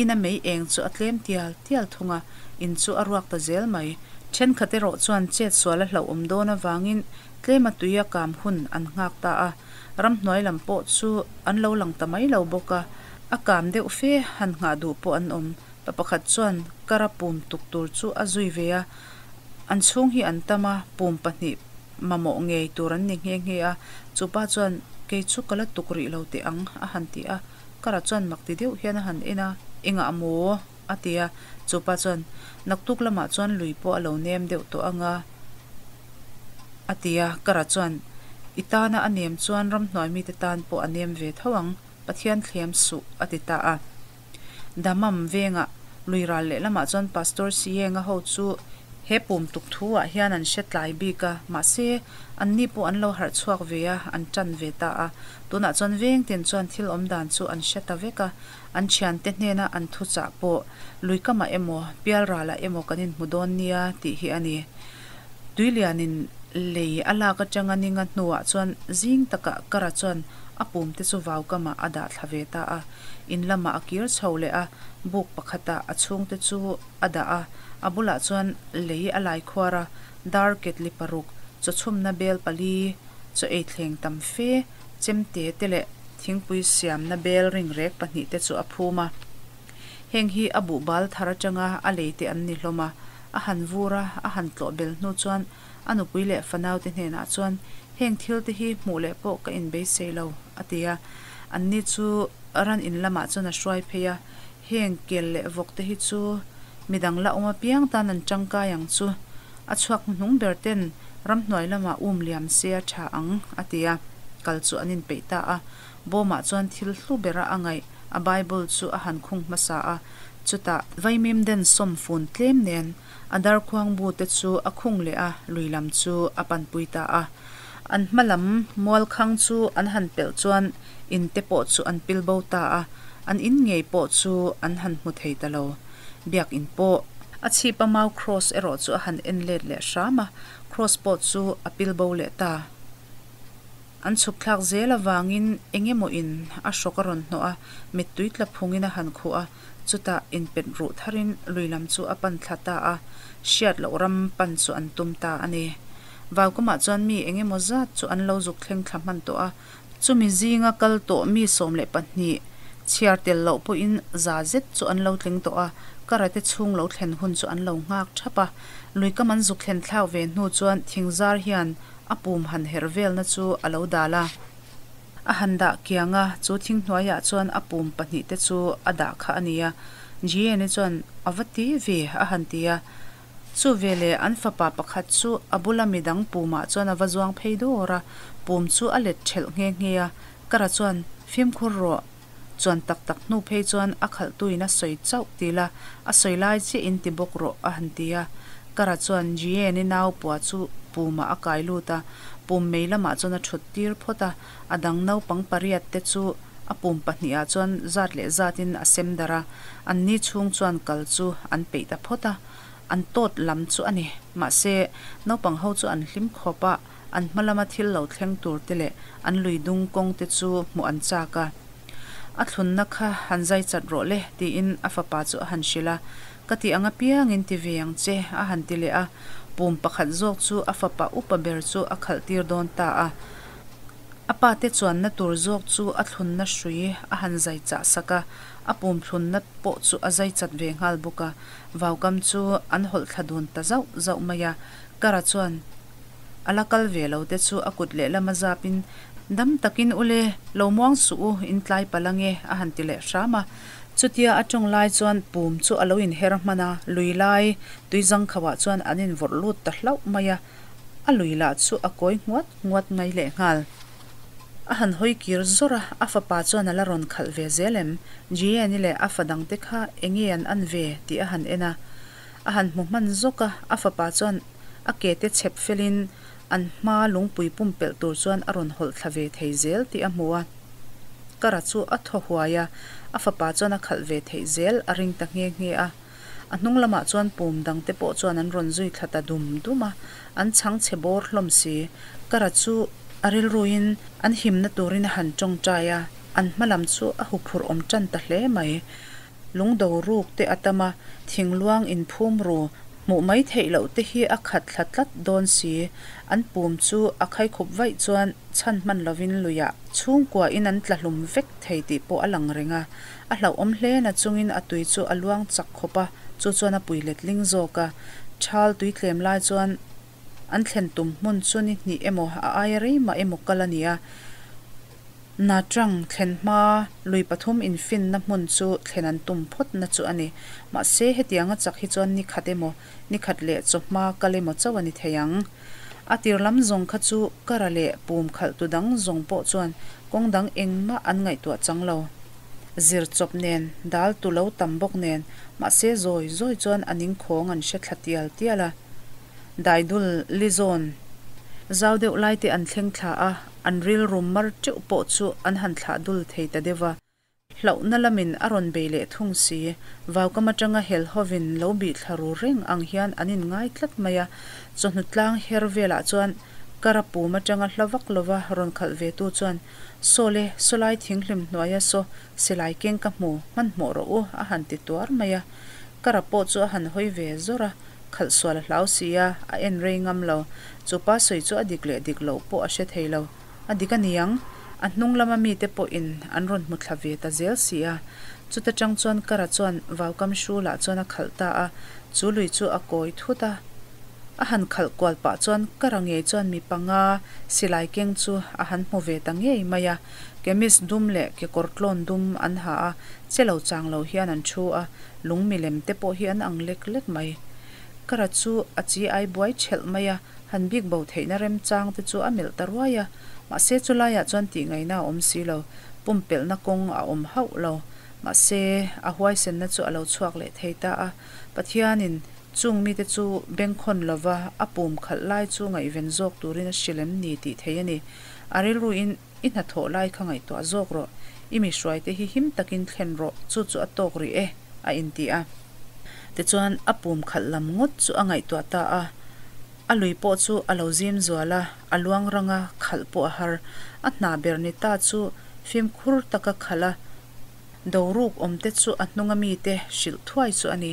Speaker 1: ina mei eng chu a tlem tial tial thung a, in chu a ruak ta zel mai. Thenkhat erawh chuan chet sual a hlauhawm dawn avangin tlema tui a kam hun an nghak ta a. Ramhnuai lam pawh chu an lo lang ta mai lo bawk a, a kam deuh fe han nghah duh pawh an awm. Pa pakhat chuan kara pum tuk tur chu a zui ve a, an chhung hi an tam a, pum pahnih mamawh ngei tur an ni nghe nghe a. Chupa chuan, Kei chu ka la tuk rih lo teh ang, a han ti a. Kara chuan mak ti deuh hian a han en a, Engah maw? a ti a. Chupa chuan, Naktuk lamah chuan lui pawh a lo nem deuh tawh ang a, a ti a. Kara chuan, I tana a nem chuan ramhnuai mite tan pawh a nem ve tho ang, Pathian thlem suh, a ti ta a. Damam vengah lui ral lehlamah chuan Pastor Sienga ho chu he pum tuk thu ah hian an hre tlai bik a, mahse anni pawh an lo harh chhuak ve a, an tan ve ta a. Tunah chuan veng tin chuan thil awm dan chu an hre ta vek a, an thiante hnena an thuchah pawh lui kamah emaw, pial ralah emaw kan inhmu dawn nia tih hi a ni. Tuilianin lei a lak atanga ninga hnuah chuan zing takah Kara chuan a pum te chu vau kamah a dah thla ve ta a. In lamah a kir chho leh a, buk pakhatah a chhungte chu a dah a, a bulah chuan lei a lai khuar a, dar ketli paruk, chawchhumna bel pali, chaw ei thleng tam fe, chemte te leh thingpui siamna bel ringrek pahnih te chu a phum a. Heng hi a buhbal thar atanga a lei te an ni hlawm a, a han vur a, a han tlawh bel hnu chuan a nupui leh fanaute hnenah chuan heng thil te hi hmuh leh pawh ka inbeisei lo, a ti a. Anni chu ran in lamah chuan a hruai phei a, heng kel leh vawk te hi chu midang la awm apiang tan an tangkai ang chu, a chhuak hnuhnung ber ten ramhnuai lamah um liam se a tha ang, a ti a. Kal chu an inpeih ta a, bawmah chuan thil hlu bera a ngaih a Bible chu a han khung hmasa a, chutah vaimim den sawm fun tlem nen a darkhuang bu te chu a khung leh a, lui lam chu a panpui ta a. An hma lam mualkhang chu an han pelh chuan in te pawh chu an pil bo ta a, an in ngei pawh chu an han hmu thei ta lo. Biakin pawh a chhip a mau kraws erawh chu a han en let leh hram a, kraws pawh chu a pil bo leh ta. An chhuk thlak zel avangin eng emaw in a hrawk a rawn hnawh a, mittui tla phungin a han khuh a, chutah inpet ruh tharin lui lam chu a pan thla ta a, hriat loh ram pan chu an tum ta a ni. Valkumah chuan mi eng emaw zat chu an lo zuk thleng thla hman tawh a, chumi zinga kal tawh mi 12 chhiar tel loh pawhin za zet chu an lo tling tawh a, karate chhung lo thlen hun chu an lo nghak thap a. Luikam an zuk thlen thlak ve hnu chuan thingzar hian a pum han herh velna chu a lo dal a. A han dah kiang a, chu thing hnuaiah chuan a pum pahnihte chu a dah kha a ni a. Jian-i chuan, A va ti ve, a han ti a. Chu veleh an fapa pakhat chu a bula midang pumah chuan a va zuang phei dawr a, pum chu a let ṭhelh nghe nghe a. Kara chuan, Fimkhur rawh. Chuan tak tak hnu phei chuan a khalhtuin a sawi chauh ti la, a sawi lai chiah in ti bawk rawh, a han ti a. Kara chuan Jian-i nau pua chu pumah a kai lut a, pum mei lamah chuan a ṭhut tir phawt a, a dang naupang pariat te chu a pum pahnihah chuan zat leh zatin a sem darh a, anni chhung chuan kal chu an peih ta phawt a, an tawt lam chu a ni. Mahse, naupang ho chu an hlim khawp a, an hma lama thil lo thleng tur te leh an lui dung kawng te chu hmuh an chak a. A thlunna kha han zai chat rawh le, tiin a fapa chu a han hrilh a. Ka tih ang apiangin ti ve ang che, a han ti leh a. Pum pakhat zawk chu a fapa upa ber chu a khalh tir dawn ta a. A pa te chuanna tur zawk chu a thlunna hrui a han zai chah sak a, a pum thlunna pawh chu a zai chat ve nghal bawk a. Vaukam chu an hawlh thla dun ta zauh zauh mai a. Kara chuan a la kal ve lo te chu a kut lehlama zapin, Dam takin u le, lo muang suh u, in tlai palh ange, a han ti leh hram a. Chutia a tawng lai chuan pum chu a lo inher hman a, lui lai tui zangkhauhah chuan an invawrh lut ta hlauh mai a. A lui lah chu a kawi nguat nguat mai lehnghal. A han hawi kir zawr a, a fapa chuan a la rawn khalh ve zel em? Jian-i leh a fa dangte kha enge an an ve tih a han en a. A han hmu hman zawk a, a fapa chuan a ke te chhep felin an hma lungpui pumpelh tur chuan a rawn hawlh thla ve thei zel tih a hmu a. Kara chu a thaw huai a, a fapa chuan a khalh ve theih zel a ring ta nghe nghe a. A hnung lamah chuan pum dangte pawh chuan an rawn zui thla ta dum dum a, an chhang chhe bawr hlawm si. Kara chu a rilruin an himna turin a han tawngtai a, an hma lam chu a huphurh awm tan ta hle mai. Lungdo ruk te a tam a, thingluang inphum ru. Hmuh mai theih loh te hi a khat thla tlat dawn si. An pum chu a khaikhup vaih chuan chhan hman lovin luiah chhungkua in an tla hlum vek thei tih pawh a lang reng a. A hlauhawm hle na chungin a tui chu a luang chak khawp a, chu chuan a pui letling zawk a. Thal tui tlem lai chuan an thlen tum hmun chu ni hnih emaw a aia rei mah emaw kal a ni a. Nha Trang thlen hma lui pathum infinna hmun chu thlen an tum phawt na chu a ni. Mahse, hetianga chak hi chuan ni khat emaw, ni khat leh chawhma kal emaw chauh a ni thei ang. A tir lam zawng kha chu Kara leh pum khalhtu dang zawng pawh chuan kawng dang engmah an ngaihtuah chang lo. Zir chawp nen, dal tu lo tam bawk nen, mahse zawi zawi chuan a ningkhawng an hre thla tial tial a. Daidul Lizawn zau deuh lai te an thleng thla a, an rilru mar teuh pawh chu an han thlah dul thei ta deuh va. Hlauhna lamin a rawn bei leh thung si. Vaukam atanga hel hovin lo bih thla ru reng ang hian an inngai tlat mai a. Chawhnu tlang her velah chuan kara pum atanga hla vak lova rawn khalh ve tu chuan, Saw le, sawlai thinghlim hnuaia saw silai keng ka hmu, hmanhmawh rawh u, a han ti tuar mai a. Kara pawh chu a han hawi ve zawr a. Khalh sual a hlau si a, a en rei ngam lo. Chu pa sawi chu a dik leh dik loh pawh a hre thei lo. A dik a niang, a hnung lama mite pawhin an rawn hmu thla ve ta zel si a. Chuta tang chuan Kara chuan vaukam hrulah chuan a khalh ta a, chu lui chu a kawi thut a. A han khalh kual pah chuan Kara ngei chuan mi panga silai keng chu a han hmu ve ta ngei mai a. Kemis dum leh kekawr tlawn dum an ha a, che lo chang lo hian an thu a. Lung milem te pawh hi an ang lek lek mai. Kara chu a chi ai buai thelh mai a, han bik bo theihna remchang te chu a melh ta ruai a. Mahse chu laiah chuan tihngaihna a awm si lo, pumpelhna kawng a awm hauh lo. Mahse a huaisenna chu a lo chhuak leh thei ta a. Pathianin chung mite chu bengkhawn lova a pum khalh lai chu ngaihven zawk turin a hrilh em ni tih thei a ni. A rilruin. I hnathawh lai kha ngaihtuah zawk rawh, i mi hruaite hi him takin thlen rawh, chu chu a tawk rih e, a inti a. Tichuan, a pum khalh lam ngawt chu a ngaihtuah ta a. A lui pawh chu a lo zim zual a, a luang rang a, khalh pawh a har. A hna ber ni ta chu fimkhur taka khalh a, Doruk awmte chu a hnunga mite hrilh thuai chu a ni.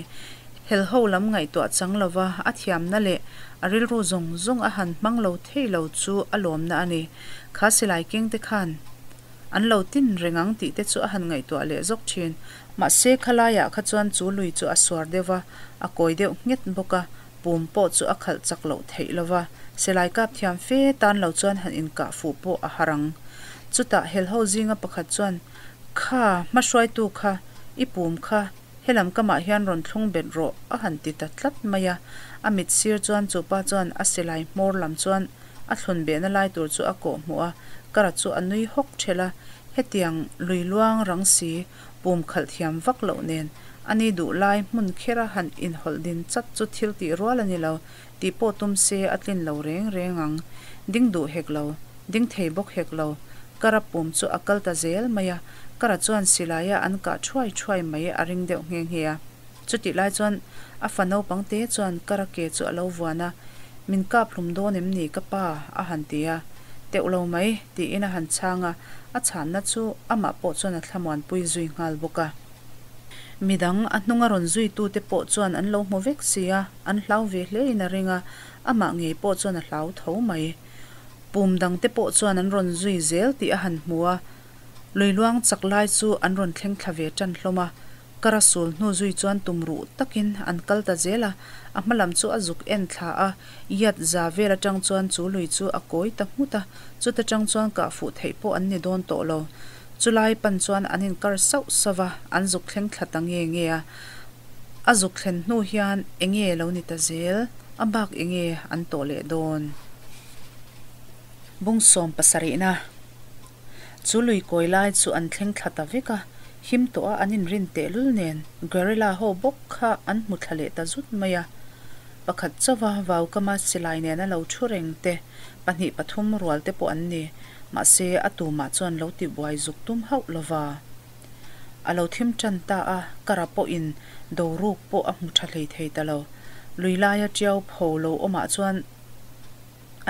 Speaker 1: Helho lam ngaihtuah chang lova a thiamna leh a rilru zawng zawng a han hmang lo thei lo chu a lawmna a ni. Kha silai kengte khan an lo tin reng ang tih te chu a han ngaihtuah leh zawk thin. Mahse khalaiah kha chuan chu lui chu a suar deuh va, a kawi deuh nghet bawk a, pum pawh chu a khalh chak loh theih lova, silai kap thiam fe tan lo chuan han inkah fuh pawh a har ang. Chutah helho zinga pakhat chuan, Kha, hmahruaitu kha, i pum kha, helam kamah hian rawn thlung bet rawh, a han ti ta tlat mai a. A mit sir chuan chupa chuan a silai hmawr lam chuan a thlun behna lai tur chu a kawh hmuh a, Kara chu a nui hawk ṭhelh a, hetiang lui luang rang si, pum khalh thiam vak loh nen, a ni duh lai hmun khera han inhawlh din chat chu thil tih rual a ni lo, tih pawh tum se a tlin lo reng reng ang. Ding duh hek lo, ding thei bawk hek lo. Kara pum chu a kal ta zel mai a, Kara chuan silaia an kah thuai thuai mai a ring deuh nghe nghe a. Chutih lai chuan a fa naupang te chuan Kara ke chu a lo vuan a, Min kap hlum dawn em ni ka pa? a han ti a. Teuh lo mai, tiin a han chhang a, a chhanna chu amah pawh chuan a thlamuanpui zui nghal bawk a. Midang a hnunga rawn zuitute pawh chuan an lo hmu vek si a, an hlau ve hlein a ring a, amah ngei pawh chuan a hlau tho mai. Pum dangte pawh chuan an rawn zui zel tih a han hmu a, lui luang chak lai chu an rawn thleng thla ve tan hlawm a, Kara sul hnu zui chuan tum ruh takin an kal ta zel a, a hma lam chu a zuk en thla a, Yat za vel atang chuan chu lui chu a kawi ta nghut a, chuta tang chuan kah fuh theih pawh an ni dawn tawh lo. Chulai pan chuan an inkar sauh sauh a, an zuk thleng thla ta nge nge a. A zuk thlen hnu hian enge lo ni ta zel, a bak enge an tawh leh dawn? Bung sawm pasarihna Chu lui kawi lai chu an thleng thla ta vek a, him tawh a an inrin tehlul nen guerrilla ho bawk kha an hmu thla leh ta zut mai a. Pakhat chauha vaukama silai nena lo thu reng te, pahnih pathum rual te pawh an ni. Mahse, a tumah chuan lo ti buai zuk tum hauh lova. A lo thim tan ta a, kara pawhin doruk pawh a hmu tha hlei thei ta lo. Lui laia tiau pho lo awmah chuan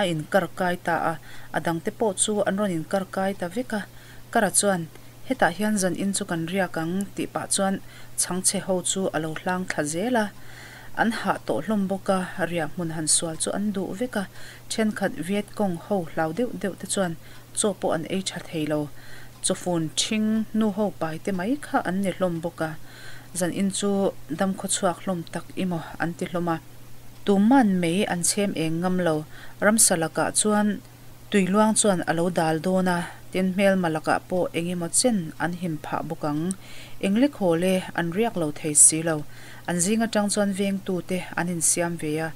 Speaker 1: a inkar kai ta a, a dangte pawh chu an rawn inkar kai ta vek a. Kara chuan, Hetah hian zan in chu kan riak ang, tih pah chuan chhangchhe ho chu a lo hlang thla zel a. An hah tawh hlawm bawk a, riah hmun han sual chu an duh vek a. Thenkhat Viet Cong ho hlau deuh deuh te chuan chaw pawh an ei tha thei lo. Chawfun ṭhing nu ho pai te mai kha an ni hlawm bawk a. Zan in chu dam khawchhuak hlawm tak i maw an ti hlawm a. Tuman mei an chhem eng ngam lo. Ramsa lakah chuan tui luang chuan a lo dal dawn a, tin hmelma lakah pawh eng emaw chen an him phah bawk ang. Englek hawl e, an riak lo thei si lo. An zing atang chuan vengtute an insiam ve a,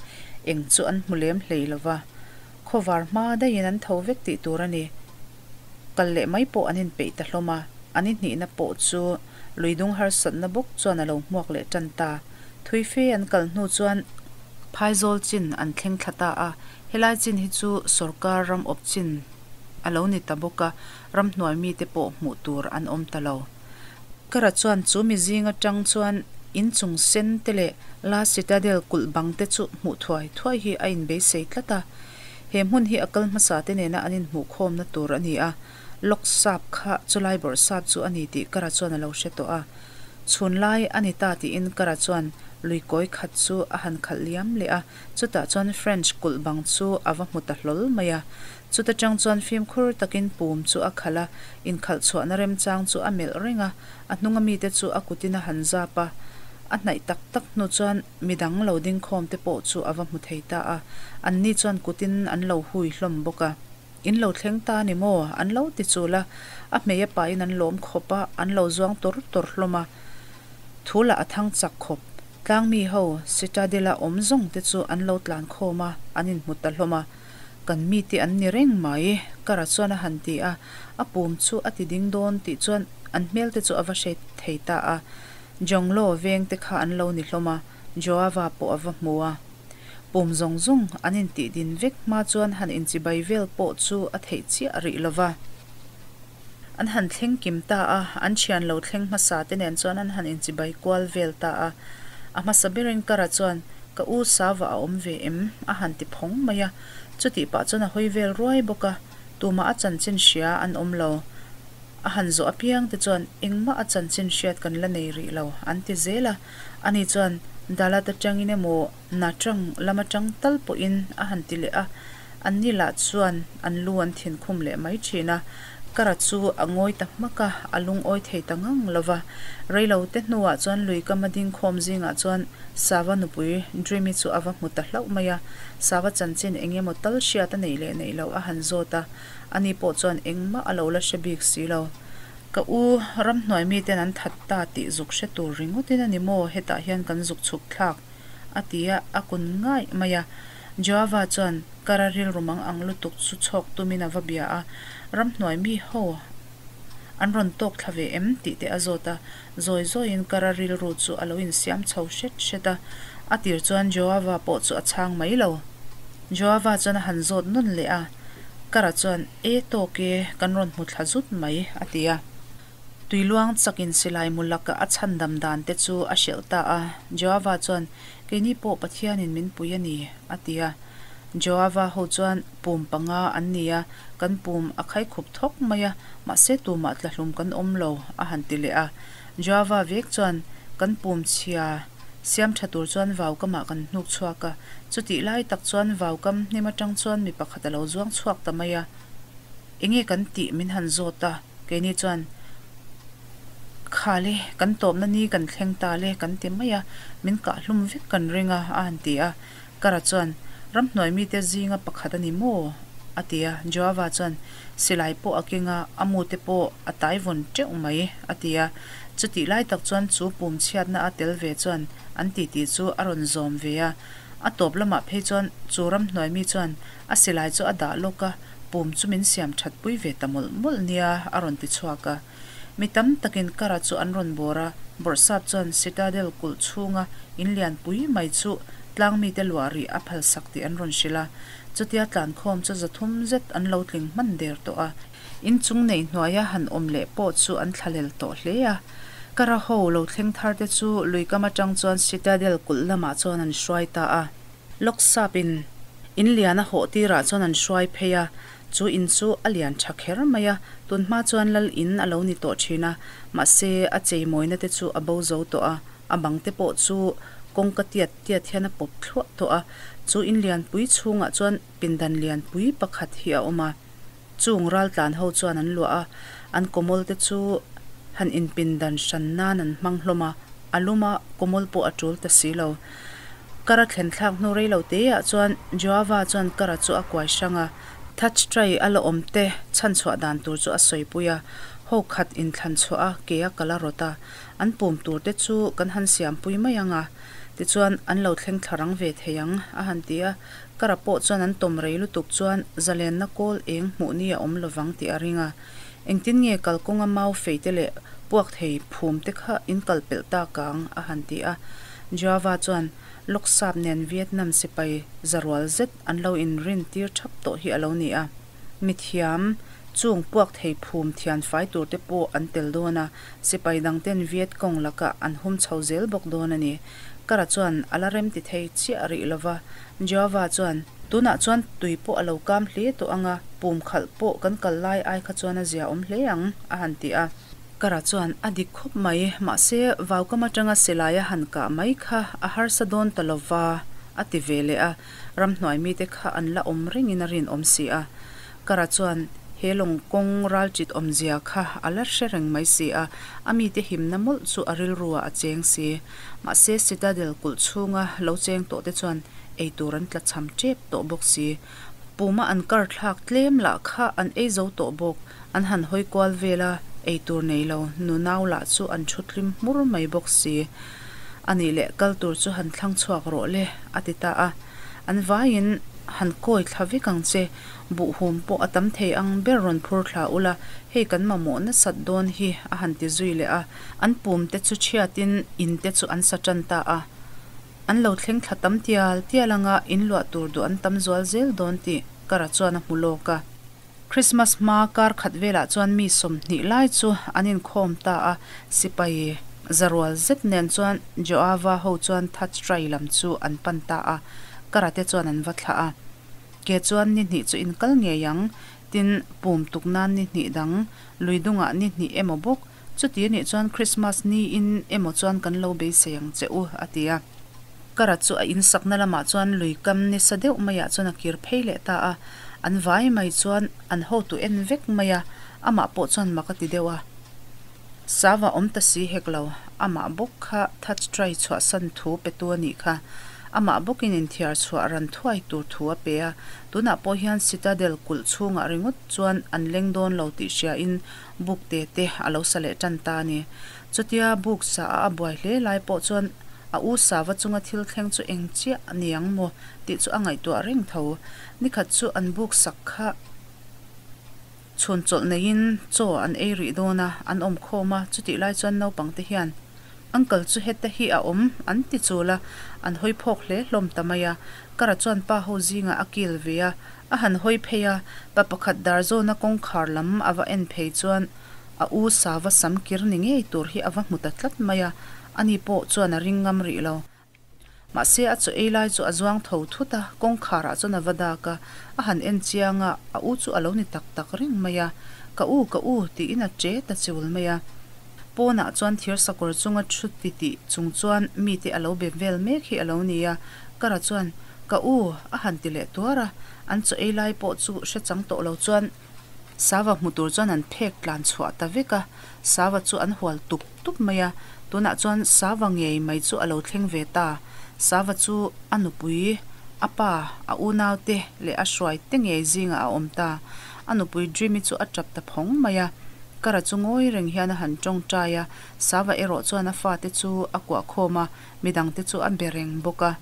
Speaker 1: eng chu an hmu lem hlei lo va. Khawvar hma daihin an tho vek tih tur a ni. Kal leh mai pawh an inpeih ta hlawm a, an inhnihna pawh chu luidung harsatna bawk chuan a lo hmuak leh tan ta. Thui fe an kal hnu chuan phaizawl chin an thleng thla ta a, helai chin hi chu sawrkar ram awp chin a lo ni ta bawk a, ramhnuai mite pawh hmuh tur an awm ta lo. Kara chuan chu mi zing atang chuan inchung sen te leh La Citadel kulh bang te chu hmuh thuai thuai hi a inbeisei tlat a. He hmun hi a kal hmasa te nena an inhmuhkhawmna tur a ni a, Lok sap kha chulai bawrh sap chu a ni tih Kara chuan a lo hre tawh a. Chhun lai a ni ta tiin Kara chuan lui kawi khat chu a han khalh liam leh a, chutah chuan French kulh bang chu a va hmu ta hlawl mai a. Chuta tang chuan fimkhur takin pum chu a khalh a, inkhalh chhuahna remchang chu a melh reng a, a hnunga mite chu a kutin a han zap a. A hnaih tak tak hnu chuan midang lo dingkhawm te pawh chu a va hmu thei ta a, anni chuan kutin an lo hui hlawm bawk a. In lo thleng ta a ni maw? An lo ti chul a, a hmei a pahin an lawm khawp a, an lo zuang tawr tawr hlawm a. Thu lah a thang chak khawp. Tlangmi ho Citadel-a awm zawng te chu an lo tlan khawm a, an inhmu ta hlawm a. Kan mite an ni reng mai, Kara chuan a han ti a, a pum chu a ti ding dawn tih chuan an hmel te chu a va hre thei ta a. Jonglo veng te kha an lo ni hlawm a, Joava pawh a va hmu a. Pum zawng zawng an intih din vek hma chuan han inchibai vel pawh chu a theih chiah rih lo va. An han thleng kim ta a, an thian lo thleng hmasa te nen chuan an han inchibai kual vel ta a. A hmasa berin Kara chuan, Ka u Sava a awm ve em? a han ti phawng mai a. Chutih pah chuan a hawi vel ruai bawk a, tumah a chanchin hria an awm lo. A han zawh apiang te chuan, Engmah a chanchin hriat kan la nei rih lo, an ti zel a. Ani chuan, Dalat atangin emaw, Nha Trang lam atang tal pawhin a han ti leh a. Anni lah chuan an lu an thin khum leh mai thin a. Kara chu a ngawi ta hmak a, a lungawi thei ta ngang lo va. Reilo te hnuah chuan lui kama ding khawm zingah chuan Sava nupui Dreamy chu a va hmu ta hlauh mai a. Sava chanchin eng emaw tal hriat a neih leh neih loh a han zawt a. Ani pawh chuan engmah a lo la hre bik si lo. Ka u, ramhnuai miten an that ta tih zuk hre tur ringawtin a ni maw hetah hian kan zuk chhuk thlak? a ti a, a kun ngaih mai a. Joava chuan Kara rilru mang ang lutuk chu chhawk tumin a va bia a, ramhnuai mi ho an rawn tawk thla ve em tih te a zawt a. Zawi zawiin Kara rilru chu a lo insiam chho hret hret a, a tir chuan Joava pawh chu a chhang mai lo. Joava chuan a han zawt nawn leh a, Kara chuan, E tawk e, kan rawn hmu thla zut mai, a ti a. Tuiluang chakin silai mu laka a chhandam dan te chu a hrilh ta a. Joava chuan, Keini pawh Pathianin min pui a ni, a ti a. Joava ho chuan, Pum panga an ni a, kan pum a khaikhup thawk mai a, mahse tumah tlahlum kan awm lo, a han ti leh a. Joava vek chuan, Kan pum chhia siam tha tur chuan vaukamah kan hnuk chhuak a, chutih lai tak chuan vaukam hnim atang chuan mi pakhat a lo zuang chhuak ta mai a. Enge kan tih min han zawt a, keini chuan Khale, kan tawpna ni kan thleng ta le kan ti mai a, min kah hlum vek kan ring a, a han ti a. Kara chuan, Ramhnuai mite zinga pakhat a ni maw? a ti a. Joava chuan, Silai pawh a keng a, a mute pawh a tai vawn teuh mai, a ti a. Chutih lai tak chuan chu pum chhiatna a tel ve chuan an titi chu a rawn zawm ve a. A tawp lamah phei chuan chu ramhnuai mi chuan a silai chu a dah lawk a, pum chu min siam that pui ve ta mawlh mawlh nia, a rawn ti chhuak a. Mi tam takin Kara chu an rawn bawr a, Bawrhsap chuan Citadel kulh chhunga in lian pui mai chu tlang mite luah rih a phalsak tih an rawn hrilh a. Chutia tlankhawm chu zathum zet an lo tling hman der tawh a. In chung nei hnuaia han awm leh pawh chu an thlalel tawh hle a. Kara ho lo thleng thar te chu luikam atang chuan Citadel kulh lamah chuan an hruai ta a. Lawksap in in lian a hawh tirah chuan an hruai phei a, chu in chu a lian tha kher mai a, tunhma chuan lal in a lo ni tawh thin a, mahse a cheimawina te chu a bo zo tawh a, a bang te pawh chu Kawngka tiat tiat hian a pawp thluah tawh a, chu in lianpui chhungah chuan pindan lianpui pakhat hi a awm a, chung raltlan ho chuan an luah a, an kawmawl te chu han in pindan hran nan an hmang hlawm a, a lum a kawmawl pawh a tul ta si lo. Kara thlen thlak hnu rei lo te ah chuan Joava chuan Kara chu a kuai hrang a, Thatch tray a la awm te chhanchhuah dan tur chu a sawipui a, ho khat inthlan chhuah a ke a kal a rawt a, An pum tur te chu kan han siampui mai ang a, tichuan an lo thleng thla rang ve thei ang, a han ti a. Kara pawh chuan an tawm rei lutuk chuan zalenna kawl eng hmuh ni a awm lovang tih a ring a. Engtin nge kalkawnga mau fei te leh puak thei phum te kha in kal pelh tak ang, a han ti a. Joava chuan Loksap nen Vietnam sipai zarual zet an lo inrin tir thap tawh hi a lo ni a. Mithiam chung puak thei phum thian fai tur te pawh an tel dawn a, Sipai dangten Viet Cong lakah an hum chho zel bawk dawn a ni. Kara chuan a la rem ti thei chiah rih lo va. Joava chuan, Tunah chuan tui pawh a lo kam hle tawh ang a, pum khalh pawh kan kal lai ai kha chuan a zia awm hle ang, a han ti a. Kara chuan, A dik khawp mai, mahse vaukam atanga silai a han kah mai kha a harsa dawn ta lo va, a ti ve leh a. Ramhnuai mite kha an la awm rengin a rinawm si a. Kara chuan he lawng kawng ralchit awmzia kha a la hre reng mai si a, a mite himna mawlh chu a rilru ah a cheng si. Mahse Citadel kulh chhunga lo cheng tawh te chuan eitur an tlachham tep tawh bawk si. Puma an kar thlak tlem lah kha an ei zo tawh bawk. An han hawi kual vel a, eitur nei lo nunau lah chu an thu tlim hmur mai bawk si. Anih leh kal tur chu han thlang chhuak rawh le, a ti ta a. An vaiin han kawi thla vek ang che, buhhum pawh a tam thei ang ber rawn phur thla ula, hei kan mamawh nasat dawn hi a han ti zui leh a. An pum te chu chhiatin in te chu an sa tan ta a. An lo thleng thla tam tial tial anga in luah tur duh an tam zual zel dawn tih Kara chuan a hmu lawk a. Christmas hma kar khat velah chuan mi 20 lai chu an inkhawm ta a, sipai zarual zet nen chuan Joava ho chuan Thatchrai lam chu an pan ta a, Karate chuan an va thlah a. Ke chuan ni hnih chu inkal ngei ang, tin pum tuk nan ni hnih dang, lui dungah ni hnih emaw bawk, chuti anih chuan Christmas niin emaw chuan kan lo beisei ang che u, a ti a. Kara chu a insakna lamah chuan lui kam nisa deuh maiah chuan a kir phei leh ta a, an vai mai chuan an hotu en vek mai a, amah pawh chuan mak a ti deuh a. Sava awm ta si hek lo, amah bawk kha thatch tray chhuahsan thu petu a nih kha. Amah bawkin inthiar chhuah ran thuai tur thu a pe a, tunah pawh hian Citadel kulh chhungah ringawt chuan an leng dawn lo tih hriain buk te te a lo sa leh tan ta a ni. Chutia buk sa a a buai hle lai pawh chuan A u Sava chunga thil thleng chu eng chiah a ni ang maw tih chu a ngaihtuah reng tho. Nikhat chu an buk sak kha chhun chawlh neiin chaw an ei rih dawn a, an awm khawm a, chutih lai chuan naupang te hian Uncle chu heta hi a awm an ti chul a, an hawi phawk hle hlawm ta mai a. Kara chuan pa ho zingah a kil ve a, a han hawi phei a, pa pakhat Darzawna kawngkhar lam a va en phei chuan a u Sava sam kir ni ngei tur hi a va hmu ta tlat mai a, Ani pawh chuan a ring ngam rih lo. Mahse a chaw ei lai chu a zuang tho thut a, kawngkhar ah chuan a va dak a, a han en chiang a, a u chu a lo ni tak tak reng mai a. Ka u, ka u, tiin a che ta chiul mai a. Pawnah chuan thir sakawr chunga thu ti tih chung chuan mite a lo be vel mek hi a lo ni a. Kara chuan, Ka u, a han ti leh tuar a, an chaw ei lai pawh chu hre chang tawh lo chuan, Sava hmu tur chuan an phek tlan chhuah ta vek a, Sava chu an hual tup tup mai a, tunah chuan Sava ngei mai chu a lo thleng ve ta. Sava chu a nupui, a pa, a unaute leh a hruai te ngei zingah a awm ta. A nupui Dreamy chu a tap ta phawng mai a, Kara chu ngawi reng hian a han tawngtai a, Sava erawh chuan a fate chu a kuah khawm a, midangte chu a be reng bawk a.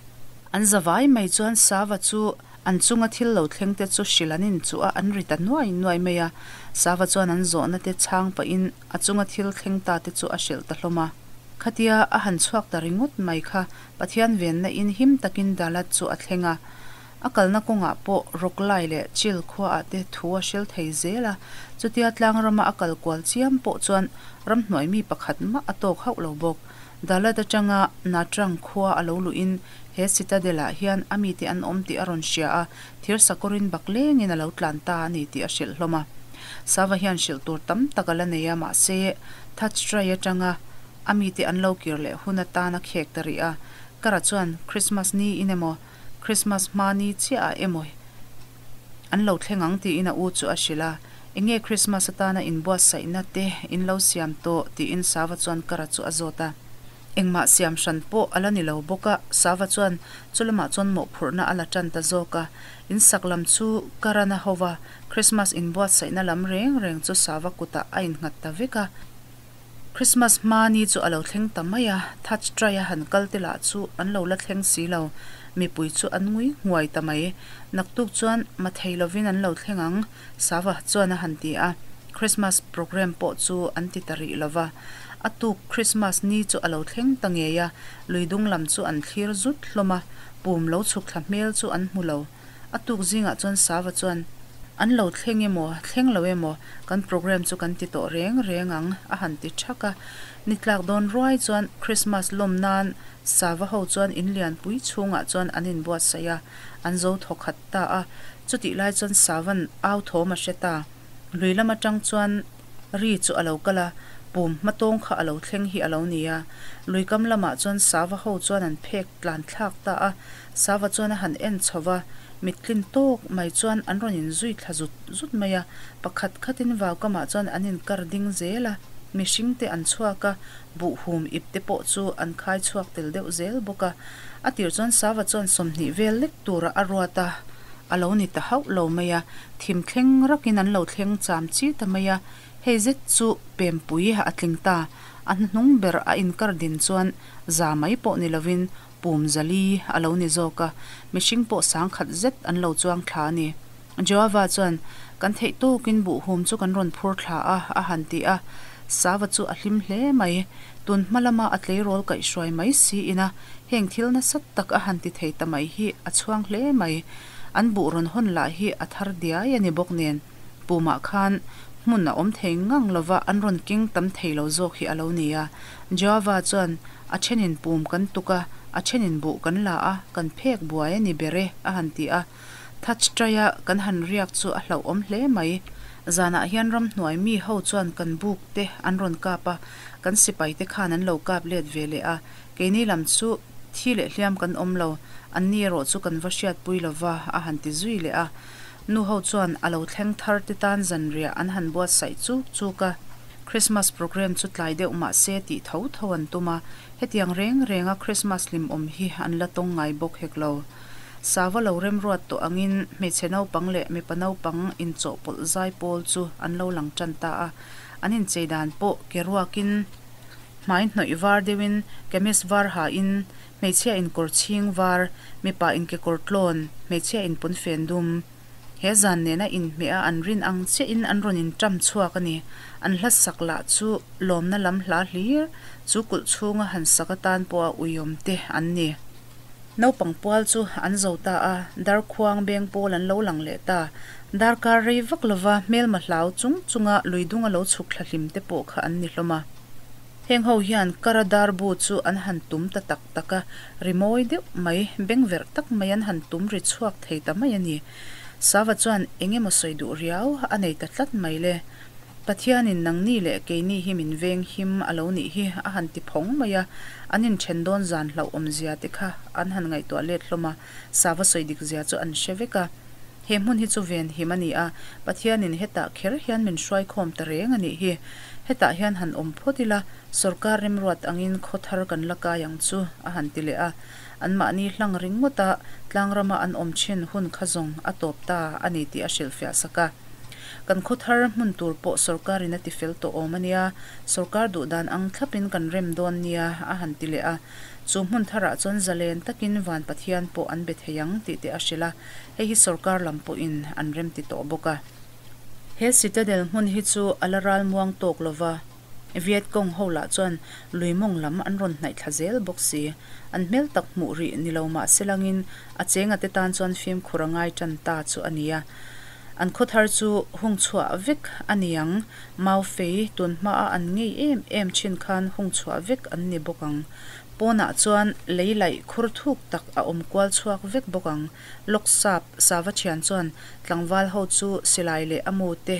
Speaker 1: An zavai mai chuan Sava chu An chunga thil lo thleng te chu hrilh an inchuh a, an ri ta nuai nuai mai a. Sava chuan an zawhna te chhang pahin a chunga thil thleng ta te chu a hrilh ta hlawm a. Khatia a han chhuak ta ringawt mai kha Pathian venna in him takin Dalat chu a thleng a. A kalna kawngah pawh Rawklai leh Chil khuaah te thu a hril thei zel a. Chutia tlangrama a kal kual chiam pawh chuan ramhnuai mi pakhat mah a tawk hauh lo bawk. Dalat atanga Natrang khua a lo luhin He citadel-ah hian a mite an awm tih a rawn hria a, thir sakawrin bak lengin a lo tlan ta a ni tih a hrilh hlawm a. Sava hian hrilh tur tam tak a la nei a, mahse Thatchray atanga a mite an lo kir leh hun atan a khek ta rih a. Kara chuan Krismas ni in emaw, Krismas hma ni chiah ah emaw an lo thleng ang tiin a u chu a hrilh a. Enge Krismas atana inbuatsaihna te in lo siam tawh tiin Sava chuan Kara chu a zawt a. Engmah siam hran pawh a la ni lo bawk a, Sava chuan chu lamah chuan mawhphurhna a la tan ta zawk a. In sak lam chu Karan a ho va, Krismas inbuatsaihna lam reng reng chu Sava kutah a innghat ta vek a. Krismas hma ni chu a lo thleng ta mai a, thatch tray a han kal te lah chu an lo la thleng si lo, mipui chu an ngui nguai ta mai. Naktuk chuan mathei lovin an lo thleng ang, Sava chuan a han ti a, Krismas programme pawh chu an ti ta rih lo va. A tuk Krismas ni chu a lo thleng ta ngei a, lui dung lam chu an thlir zut hlawm a, pum lo chhuk thla hmel chu an hmu lo. A tuk zingah chuan Sava chuan, An lo thleng emaw, thleng lo emaw, kan programme chu kan ti tawh reng reng ang, a han ti thak a. Ni tlak dawn ruai chuan Krismas lawm nan Sava ho chuan in lianpui chhungah chuan an inbuatsaih a, an zo thaw khat ta a. Chutih lai chuan Savan au thawm a hre ta. Lui lam atang chuan ri chu a lo kal a, pum hmatawng kha a lo thleng hi a lo ni a. Lui kam lamah chuan Sava ho chuan an phek tlan thlak ta a. Sava chuan a han en chho va, mittlin tawk mai chuan an rawn inzui thla zut zut mai a. Pakhat khatin vau kamah chuan an inkar ding zel a, mihring te an chhuak a, buhhum ip te pawh chu an khai chhuak tel deuh zel bawk a. A tir chuan Sava chuan 20 vel lek turah a ruat a, a lo ni ta hauh lo mai a, thim thleng rakin an lo thleng cham chi ta mai a, hei zet chu pempui a tling ta, a hnuhnung ber a inkar din chuan za mai pawh ni lovin pum zali a lo ni zawk a, mihring pawh sangkhat zet an lo chuang thla a ni. Joava chuan, Kan theih tawkin buhhum chu kan rawn phur thla a, a han ti a. Sava chu a hlim hle mai. Tun hma lama a tleirawl kaihhruai mai siin a, heng thil nasa tak a han ti thei ta mai hi a chhuang hle mai. An buh rawn hawn lah hi a thar diai a ni bawk nen, pumah khan hmun a awm thei ngang lova an rawn keng tam thei lo zawk hi a lo ni a. Joava chuan, A thenin pum kan tuk a, a thenin buh kan la a, kan phek buai a ni ber e, a han ti a. Thatch ṭaia kan han riak chu a hlauhawm hle mai. Zanah hian ramhnuai mi ho chuan kan buk te an rawn kap a, kan sipai te khan an lo kap let ve leh a. Keini lam chu thi leh hliam kan awm lo, anni erawh chu kan va hriatpui lo va, a han ti zui leh a. Nu ho chuan a lo thleng thar te tan zanriah an han buatsaih chuk chuk a. Christmas programme chu tlai deuh mah se tih tho tho an tum a, hetiang reng renga Christmas hlimawm hi an la tawng ngai bawk hek lo. Sava lo remruat tawh angin hmeichhe naupang leh mipa naupang inchawhpawlh zai pawl chu an lo lang tan ta a, an inchei dan pawh ke ruakin hmai hnawih var deuhin kamis var hain hmeichhia inkawr chhing var, mipa inkekawr tlawn, hmeichhia inpawnfen dum. He zan nena inhmeh a an rin ang chiahin an rawn inṭam chhuak a ni. An hla sak lah chu lawmna lam hla hlir, chu kulh chhunga han sak atan pawha uiawm te an ni. Naupang pual chu an zo ta a, darkhuang beng pawl an lo lang leh ta. Darkar rei vak lova hmelma hlau chung chunga lui dunga lo chhuk thla hlim te pawh kha an ni hlawm a. Heng ho hian kara darbu chu an han tum ta tak tak a, ri mawi deuh mai, bengverh tak mai an han tum ri chhuak thei ta mai a ni. Sava chuan eng emaw sawi duh riau a nei ta tlat mai le. Pathianin nangni leh keini hi min veng him a lo nih hi a han ti phawng mai a, an inthen dawn zan hlauh awmzia te kha an han ngaihtuah let hlawm a, Sava sawi dik zia chu an hre vek a. He hmun hi chu ven him a ni a, Pathianin hetah kher hian min hruaikhawm ta reng a nih hi. Hetah hian han awm phawt ila, sawrkar remruat angin khaw thar kan la kai ang chu, a han ti leh a. Anmahni hlang ringawta tlangrama an awm thin hun kha zawng a tawp ta a ni tih a hrilhfiah sak a. Kan khaw thar hmun tur pawh sawrkarin a ti fel tawh awm a nia, sawrkar duh dan ang thlapin kan rem dawn nia, a han ti leh a. Chu hmun tharah chuan zalen takin Van Pathian pawh an be thei ang tih te a hrilh a, hei hi sawrkar lam pawhin an rem ti tawh bawk a. He Citadel hmun hi chu a la ral muang tawk lo va, Viet Cong ho lah chuan lui mawng lam an rawn hnaih thla zel bawk si. An hmel tak hmuh rih ni lo mah se langin a chenga te tan chuan fimkhur a ngai tan ta chu a nia. An khaw thar chu hung chhuah vek a ni ang, Mau fei tun hmaa an ngei em em thin khan hung chhuah vek an ni bawk ang. Pawnah chuan lei laih khur thuk tak a awm kual chhuak vek bawk ang. Lawk sap Sava thian chuan tlangval ho chu silai leh a mu te.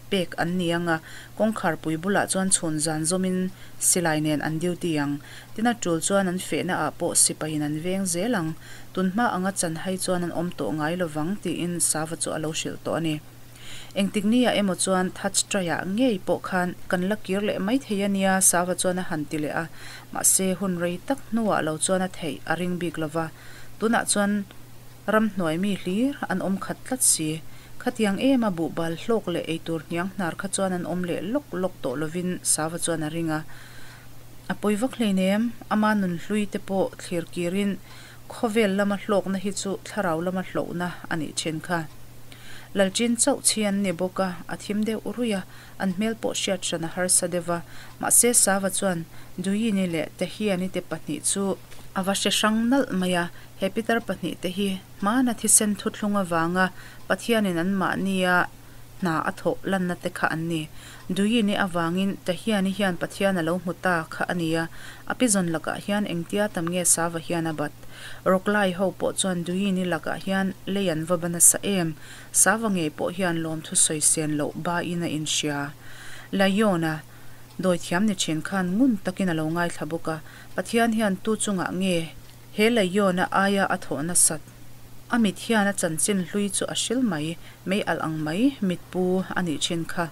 Speaker 1: pek an ni ang a, kawngkharpui bulah chuan chhun zan zawmin silai nen an duty ang. Tin a tul chuan an fehna ah pawh sipaiin an veng zel ang. Tunhma anga chanhai chuan an awm tawh ngai lovang tiin Sava chu a lo hrilh tawh a ni. Engtik ni ah emaw chuan Thatch Trai ah ngei pawh khan kan la kir leh mai thei a nia Sava chuan a han ti leh a, mahse hun rei tak hnuah lo chuan a theih a ring bik lova. Tunah chuan ramhnuai mi hlir an awm khat tlat si. Khatiang em a buhbal hlawk leh eitur hniang hnar kha chuan an awm leh lawk lawk tawh lovin Sava chuan a ring a. A pawi vak hleinem, ama nunhlui te pawh thlir kirin Khawvel lama hlawkna hi chu thlarau lama hlauhna a nih thin kha. Lalchin chauh chi an ni bawk a, a thim deuh ruih a, an hmel pawh hriat hran a harsa deuh va. Mahse Sava chuan Duyini leh Tahiani te pahnih chu a va hre hrang nalh mai a, he pitar pahnih te hi hmana thisen thuthlung avanga Pathianin anmahnia hna a thawh lanna te kha an ni. Duyini avangin Tahiani hian Pathian a lo hmu ta kha a nia, a pi zawn lakah hian engtia tam nge Sava hian a bat. Rawklai ho pawh chuan Duyini lakah hian lei an va ba nasa em, Sava ngei pawh hian lawmthu sawi sen loh bain a inhria. Laiona, dawithiam ni thin khan ngun takin a lo ngaithla bawk a, Pathian hian tu chungah nge he Laiona aia a thawh nasat? A mit hian a chanchin hlui chu a hril mai, mei alh ang mai, mit pu a nih thin kha.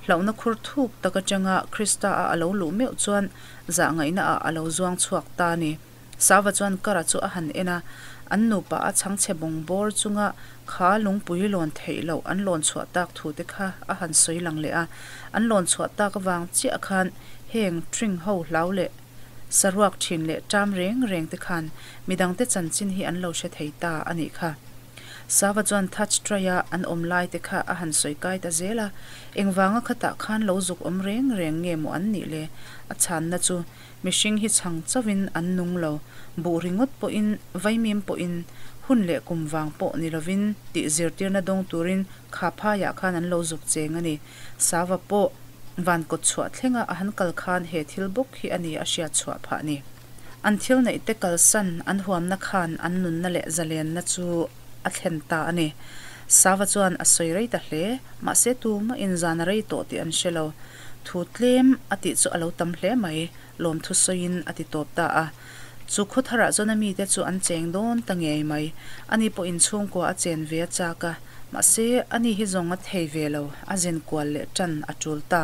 Speaker 1: Hlauhna khur thuk tak atanga Krista a a lo luh meuh chuan zahngaihna ah a lo zuang chhuak ta a ni. Sava chuan Kara chu a han en a, an nupa a chhangchhe bawng bawr chunga kha lungpui lawn theih loh an lawn chhuah tak thu te kha a han sawi lang leh a. An lawn chhuah tak avang chiah khan heng Tring ho hlau leh Saruak thin leh ṭam reng reng te khan midangte chanchin hi an lo hre thei ta a nih kha. Sava chuan Thatch Trai-a an awm lai te kha a han sawi kai ta zel a, engvanga khatah khan lo zuk awm reng reng nge maw an nih le? A chhanna chu mihring hi chhang chauhin an nung lo, buh ringawt pawhin, vaimim pawhin, hun leh kum vang pawh ni lovin tih zirtirna dawng turin kha phaiah khan an lo zuk cheng a ni. Sava pawh van kawt chhuah thlenga a han kal khan he thil bawk hi a ni a hriat chhuah phah ni. An thil neih te kalsan an huamna khan an nunna leh zalenna chu a thlen ta a ni. Sava chuan a sawi rei ta hle, mahse tumah in zan a rei tawh tih an hre lo. Thu tlem a tih chu a lo tam hle mai, lawmthu sawiin a ti tawp ta a. Chu khawtharah chuan a mite chu an cheng dawn ta ngei mai. Ani pawhin chhungkua a chen ve a chak a, mahse ani hi zawng a thei ve lo, a zin kual leh tan a tul ta.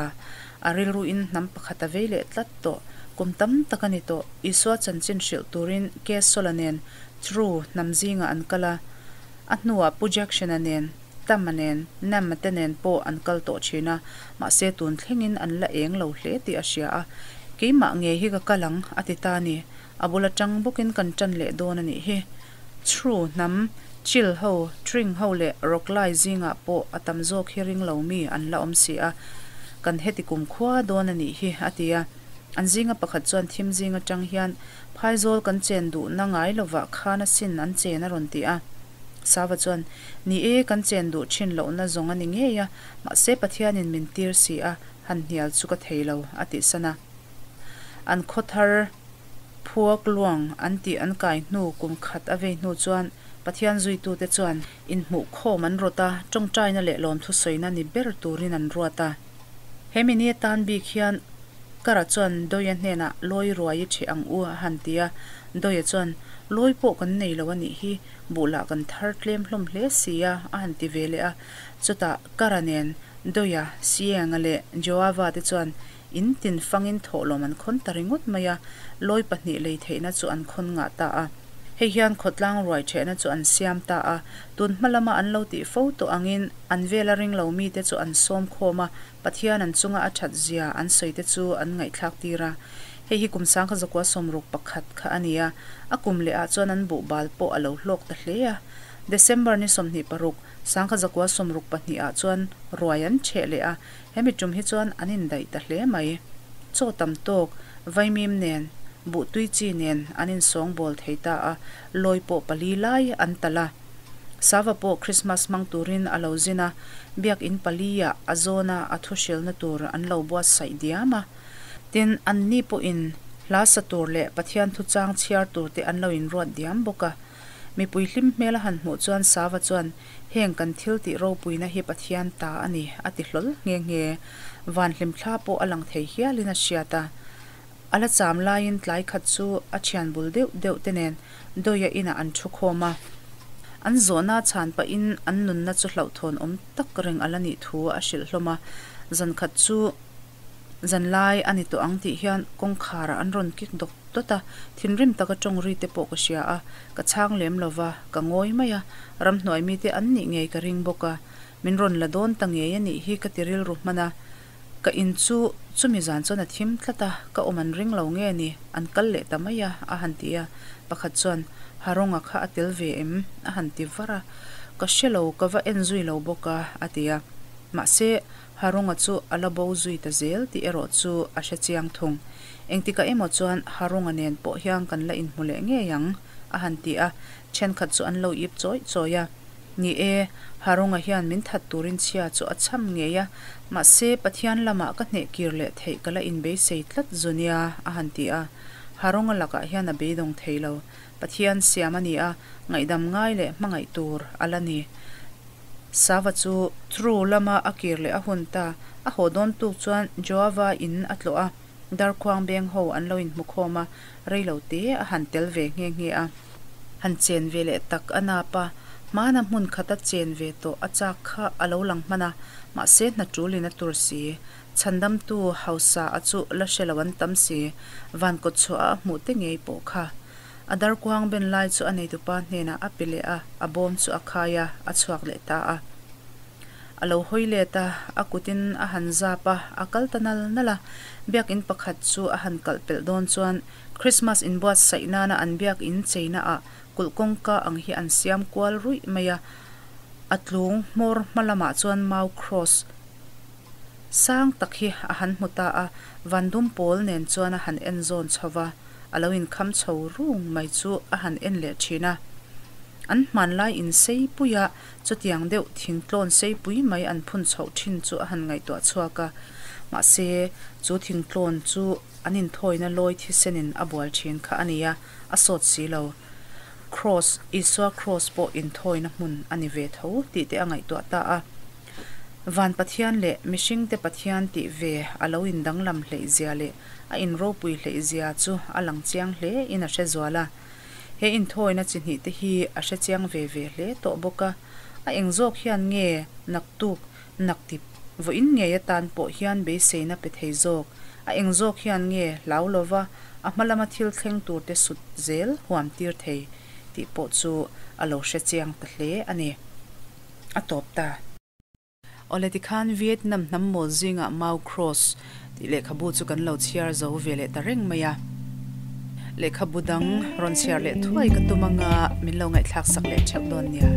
Speaker 1: A rilruin hnam pakhat a vei leh tlat tawh. Kum tam tak a ni tawh, Isua chanchin hrilh turin Kesola nen True hnam zingah an kal a, a hnuah Pu Jackson-a nen Tama nen, Nama te nen pawh an kal tawh thin a, mahse tun thlengin an la eng lo hle tih a hria a. Keimah ngei hi ka kal ang, a ti ta a ni. A bul atang bawkin kan tan leh dawn a nih hi. Chru hnam, Chil ho, Tring ho leh Rawklai zingah pawh a tam zawk hi ring lo mi an la awm si a, kan heti kum khua dawn a nih hi, a ti a. An zinga pakhat chuan thim zing atang hian Phaizawl kan chen duhna ngai lovah khan asin an chen a rawn ti a. Sava chuan, Ni e, kan chen duh thin lohna zawng a ni ngei a, mahse Pathianin min tir si a, han hnial chu ka thei lo, a tih san a. An khaw thar phuak luang an tih an kai hnu kum khat a vei hnu chuan Pathian zuitute chuan inhmuhkhawm an rawt a, tawngtaina leh lawmthu sawina ni ber turin an ruat a. He mi ni atan bik hian Kara chuan Dawia hnenah lawi ruai i ṭheh ang u a han ti a, Dawia chuan, Lawi pawh kan nei lo a nih hi, buh lah kan thar tlem hlawm hle si a, a han ti ve leh a. Chutah Kara nen Dawia, Sienga leh Joava te chuan in tin fangin thawhlawm an khawn ta ringawt mai a, lawi pahnih lei theihna chu an khawn ngah ta a. Hei hian khawtlang ruai ṭhehna chu an siam ta a, tun hma lama an lo tih fo tawh angin an vela ring lo mite chu an sawm khawm a, Pathian an chunga a ṭhat zia an sawi te chu an ngaihthlak tir a. Hei hi kum sangkha zakua sawmruk pakhat kha a ni a, a kum leh ah chuan an buhbal pawh a lo hlawk ta hle a. December ni 26, sangkha zakua 62 ah chuan ruai an ṭheh leh a, hemi ṭum hi chuan an indaih ta hle mai. Chaw tam tawk, vaimim nen, buhtui chi nen an insawngbawl thei ta a, lawi pawh pali lai an talh a. Sava pawh Krismas hmang turin a lo zin a, biakin pali-ah a zawna a thuhrilna tur an lo buatsaih diam a. Tin, anni pawhin hla sa tur leh Pathian thuchang chhiar turte an lo inruat diam bawk a. Mipui hlim hmel a han hmuh chuan Sava chuan, Heng kan thil tih ropuina hi Pathian ta a ni, a ti hlawl nghe nghe. Van hlimthla pawh a lang thei hialin a hriat a. A la cham laiin tlai khat chu a thian bul deuh deuh te nen Dawia inah an thu khawm a. An zawhna chhan pahin an nunna chu hlauhthawn awm tak reng a la nih thu a hrilh hlawm a. Zan khat chu zanlai a ni tawh ang tih hian kawngkharah an rawn kik dawk dawt a, thinrim taka tawng ri te pawh ka hria a, ka chhang lem lo va, ka ngawi mai a, ramhnuai mite an nih ngei ka ring bawk a, min rawn la dawn ta ngei a nih hi ka ti rilru hman a. Ka in chu chumi zan chuan a thim tlat a, ka awm an ring lo nge ni, an kal leh ta mai a, a han ti a. Pakhat chuan, Haronga kha a tel ve em? a han ti var a. Ka hre lo, ka va en zui lo bawk a, a ti a. Mahse, Haronga chu a la bo zui ta zel tih erawh chu a hre chiang thung. Engtikah emaw chuan Haronga nen pawh hian kan la inhmu leh ngei ang, a han ti a. Thenkhat chu an lo ip chawih chawih a. Ni e, Haronga hian min that turin chhia chu a cham ngei a, mahse Pathian lamah ka hneh kir leh theih ka la inbeisei tlat zu nia, a han ti a. Haronga lakah hian a beidawng thei lo. Pathian siam a ni a, ngaihdam ngai leh hmangaih tur a la ni. Sava chu True lama a kir leh a hun ta. A haw dawn tuk chuan Joava in a tlawh a, Darkhuang beng ho an lo inhmu khawm a, rei lo te a han tel ve nghe nghe a. Han chen ve leh tak a nap a, hmana hmun khata chen ve tawh a chak kha a lo lang hman a, mahse hna tul in a tur si. Chhandamtu hausa a chu la hre lo an tam si, van kawt chhuah a a hmuh te ngei pawh kha. A darkuang ben lai chu a neitupa hnenah a pe leh a, a bawm chu a khai a, a chhuak leh ta a. A lo hawi let a, a kutin a han zap a, a kal ta nal nal a. Biakin pakhat chu a han kalh pelh dawn chuan Christmas inbuatsaih nana an biakin cheina ah kulh kawngka ang hi an siam kual ruih mai a, a tlung hmawr hma lamah chuan mau cross sang tak hi a han hmu ta a, van dum pawl nen chuan a han en zawn chho va, a lo inkham chho rung mai chu a han en leh thin a. An hmanlai insei puia Chutiang deuh thingtlawn seipui mai an phun chhoh thin chu a han ngaihtuah chhuak a, mahse, chu thingtlawn chu an inthawina lawi thisenin a bual thin kha a ni a, a sawt si lo. Kraws, Isua kraws pawh inthawina hmun a ni ve tho tih te a ngaihtuah ta a. Van Pathian leh mihringte Pathian tih ve a lo indanglam hleihzia leh a inropui hleihzia chu a lang chiang hle in a hre zual a. He inthawina chi hnih te hi a hre chiang ve ve hle tawh bawk a, a eng zawk hian nge naktuk naktip vawiin ngei atan pawh hian beiseina pe thei zawk, a eng zawk hian nge hlau lova a hma lama thil thleng tur te sut zel huam tir thei tih pawh chu a lo hre chiang ta hle a ni. A tawp ta. Awle tikhan Vietnam hnam mawl zingah Mau Cross tih lehkhabu chu kan lo chhiar zo ve leh ta reng mai a. Lehkhabu dang rawn chhiar leh thuai ka tum anga min lo ngaihthlak sak leh theuh dawn nia.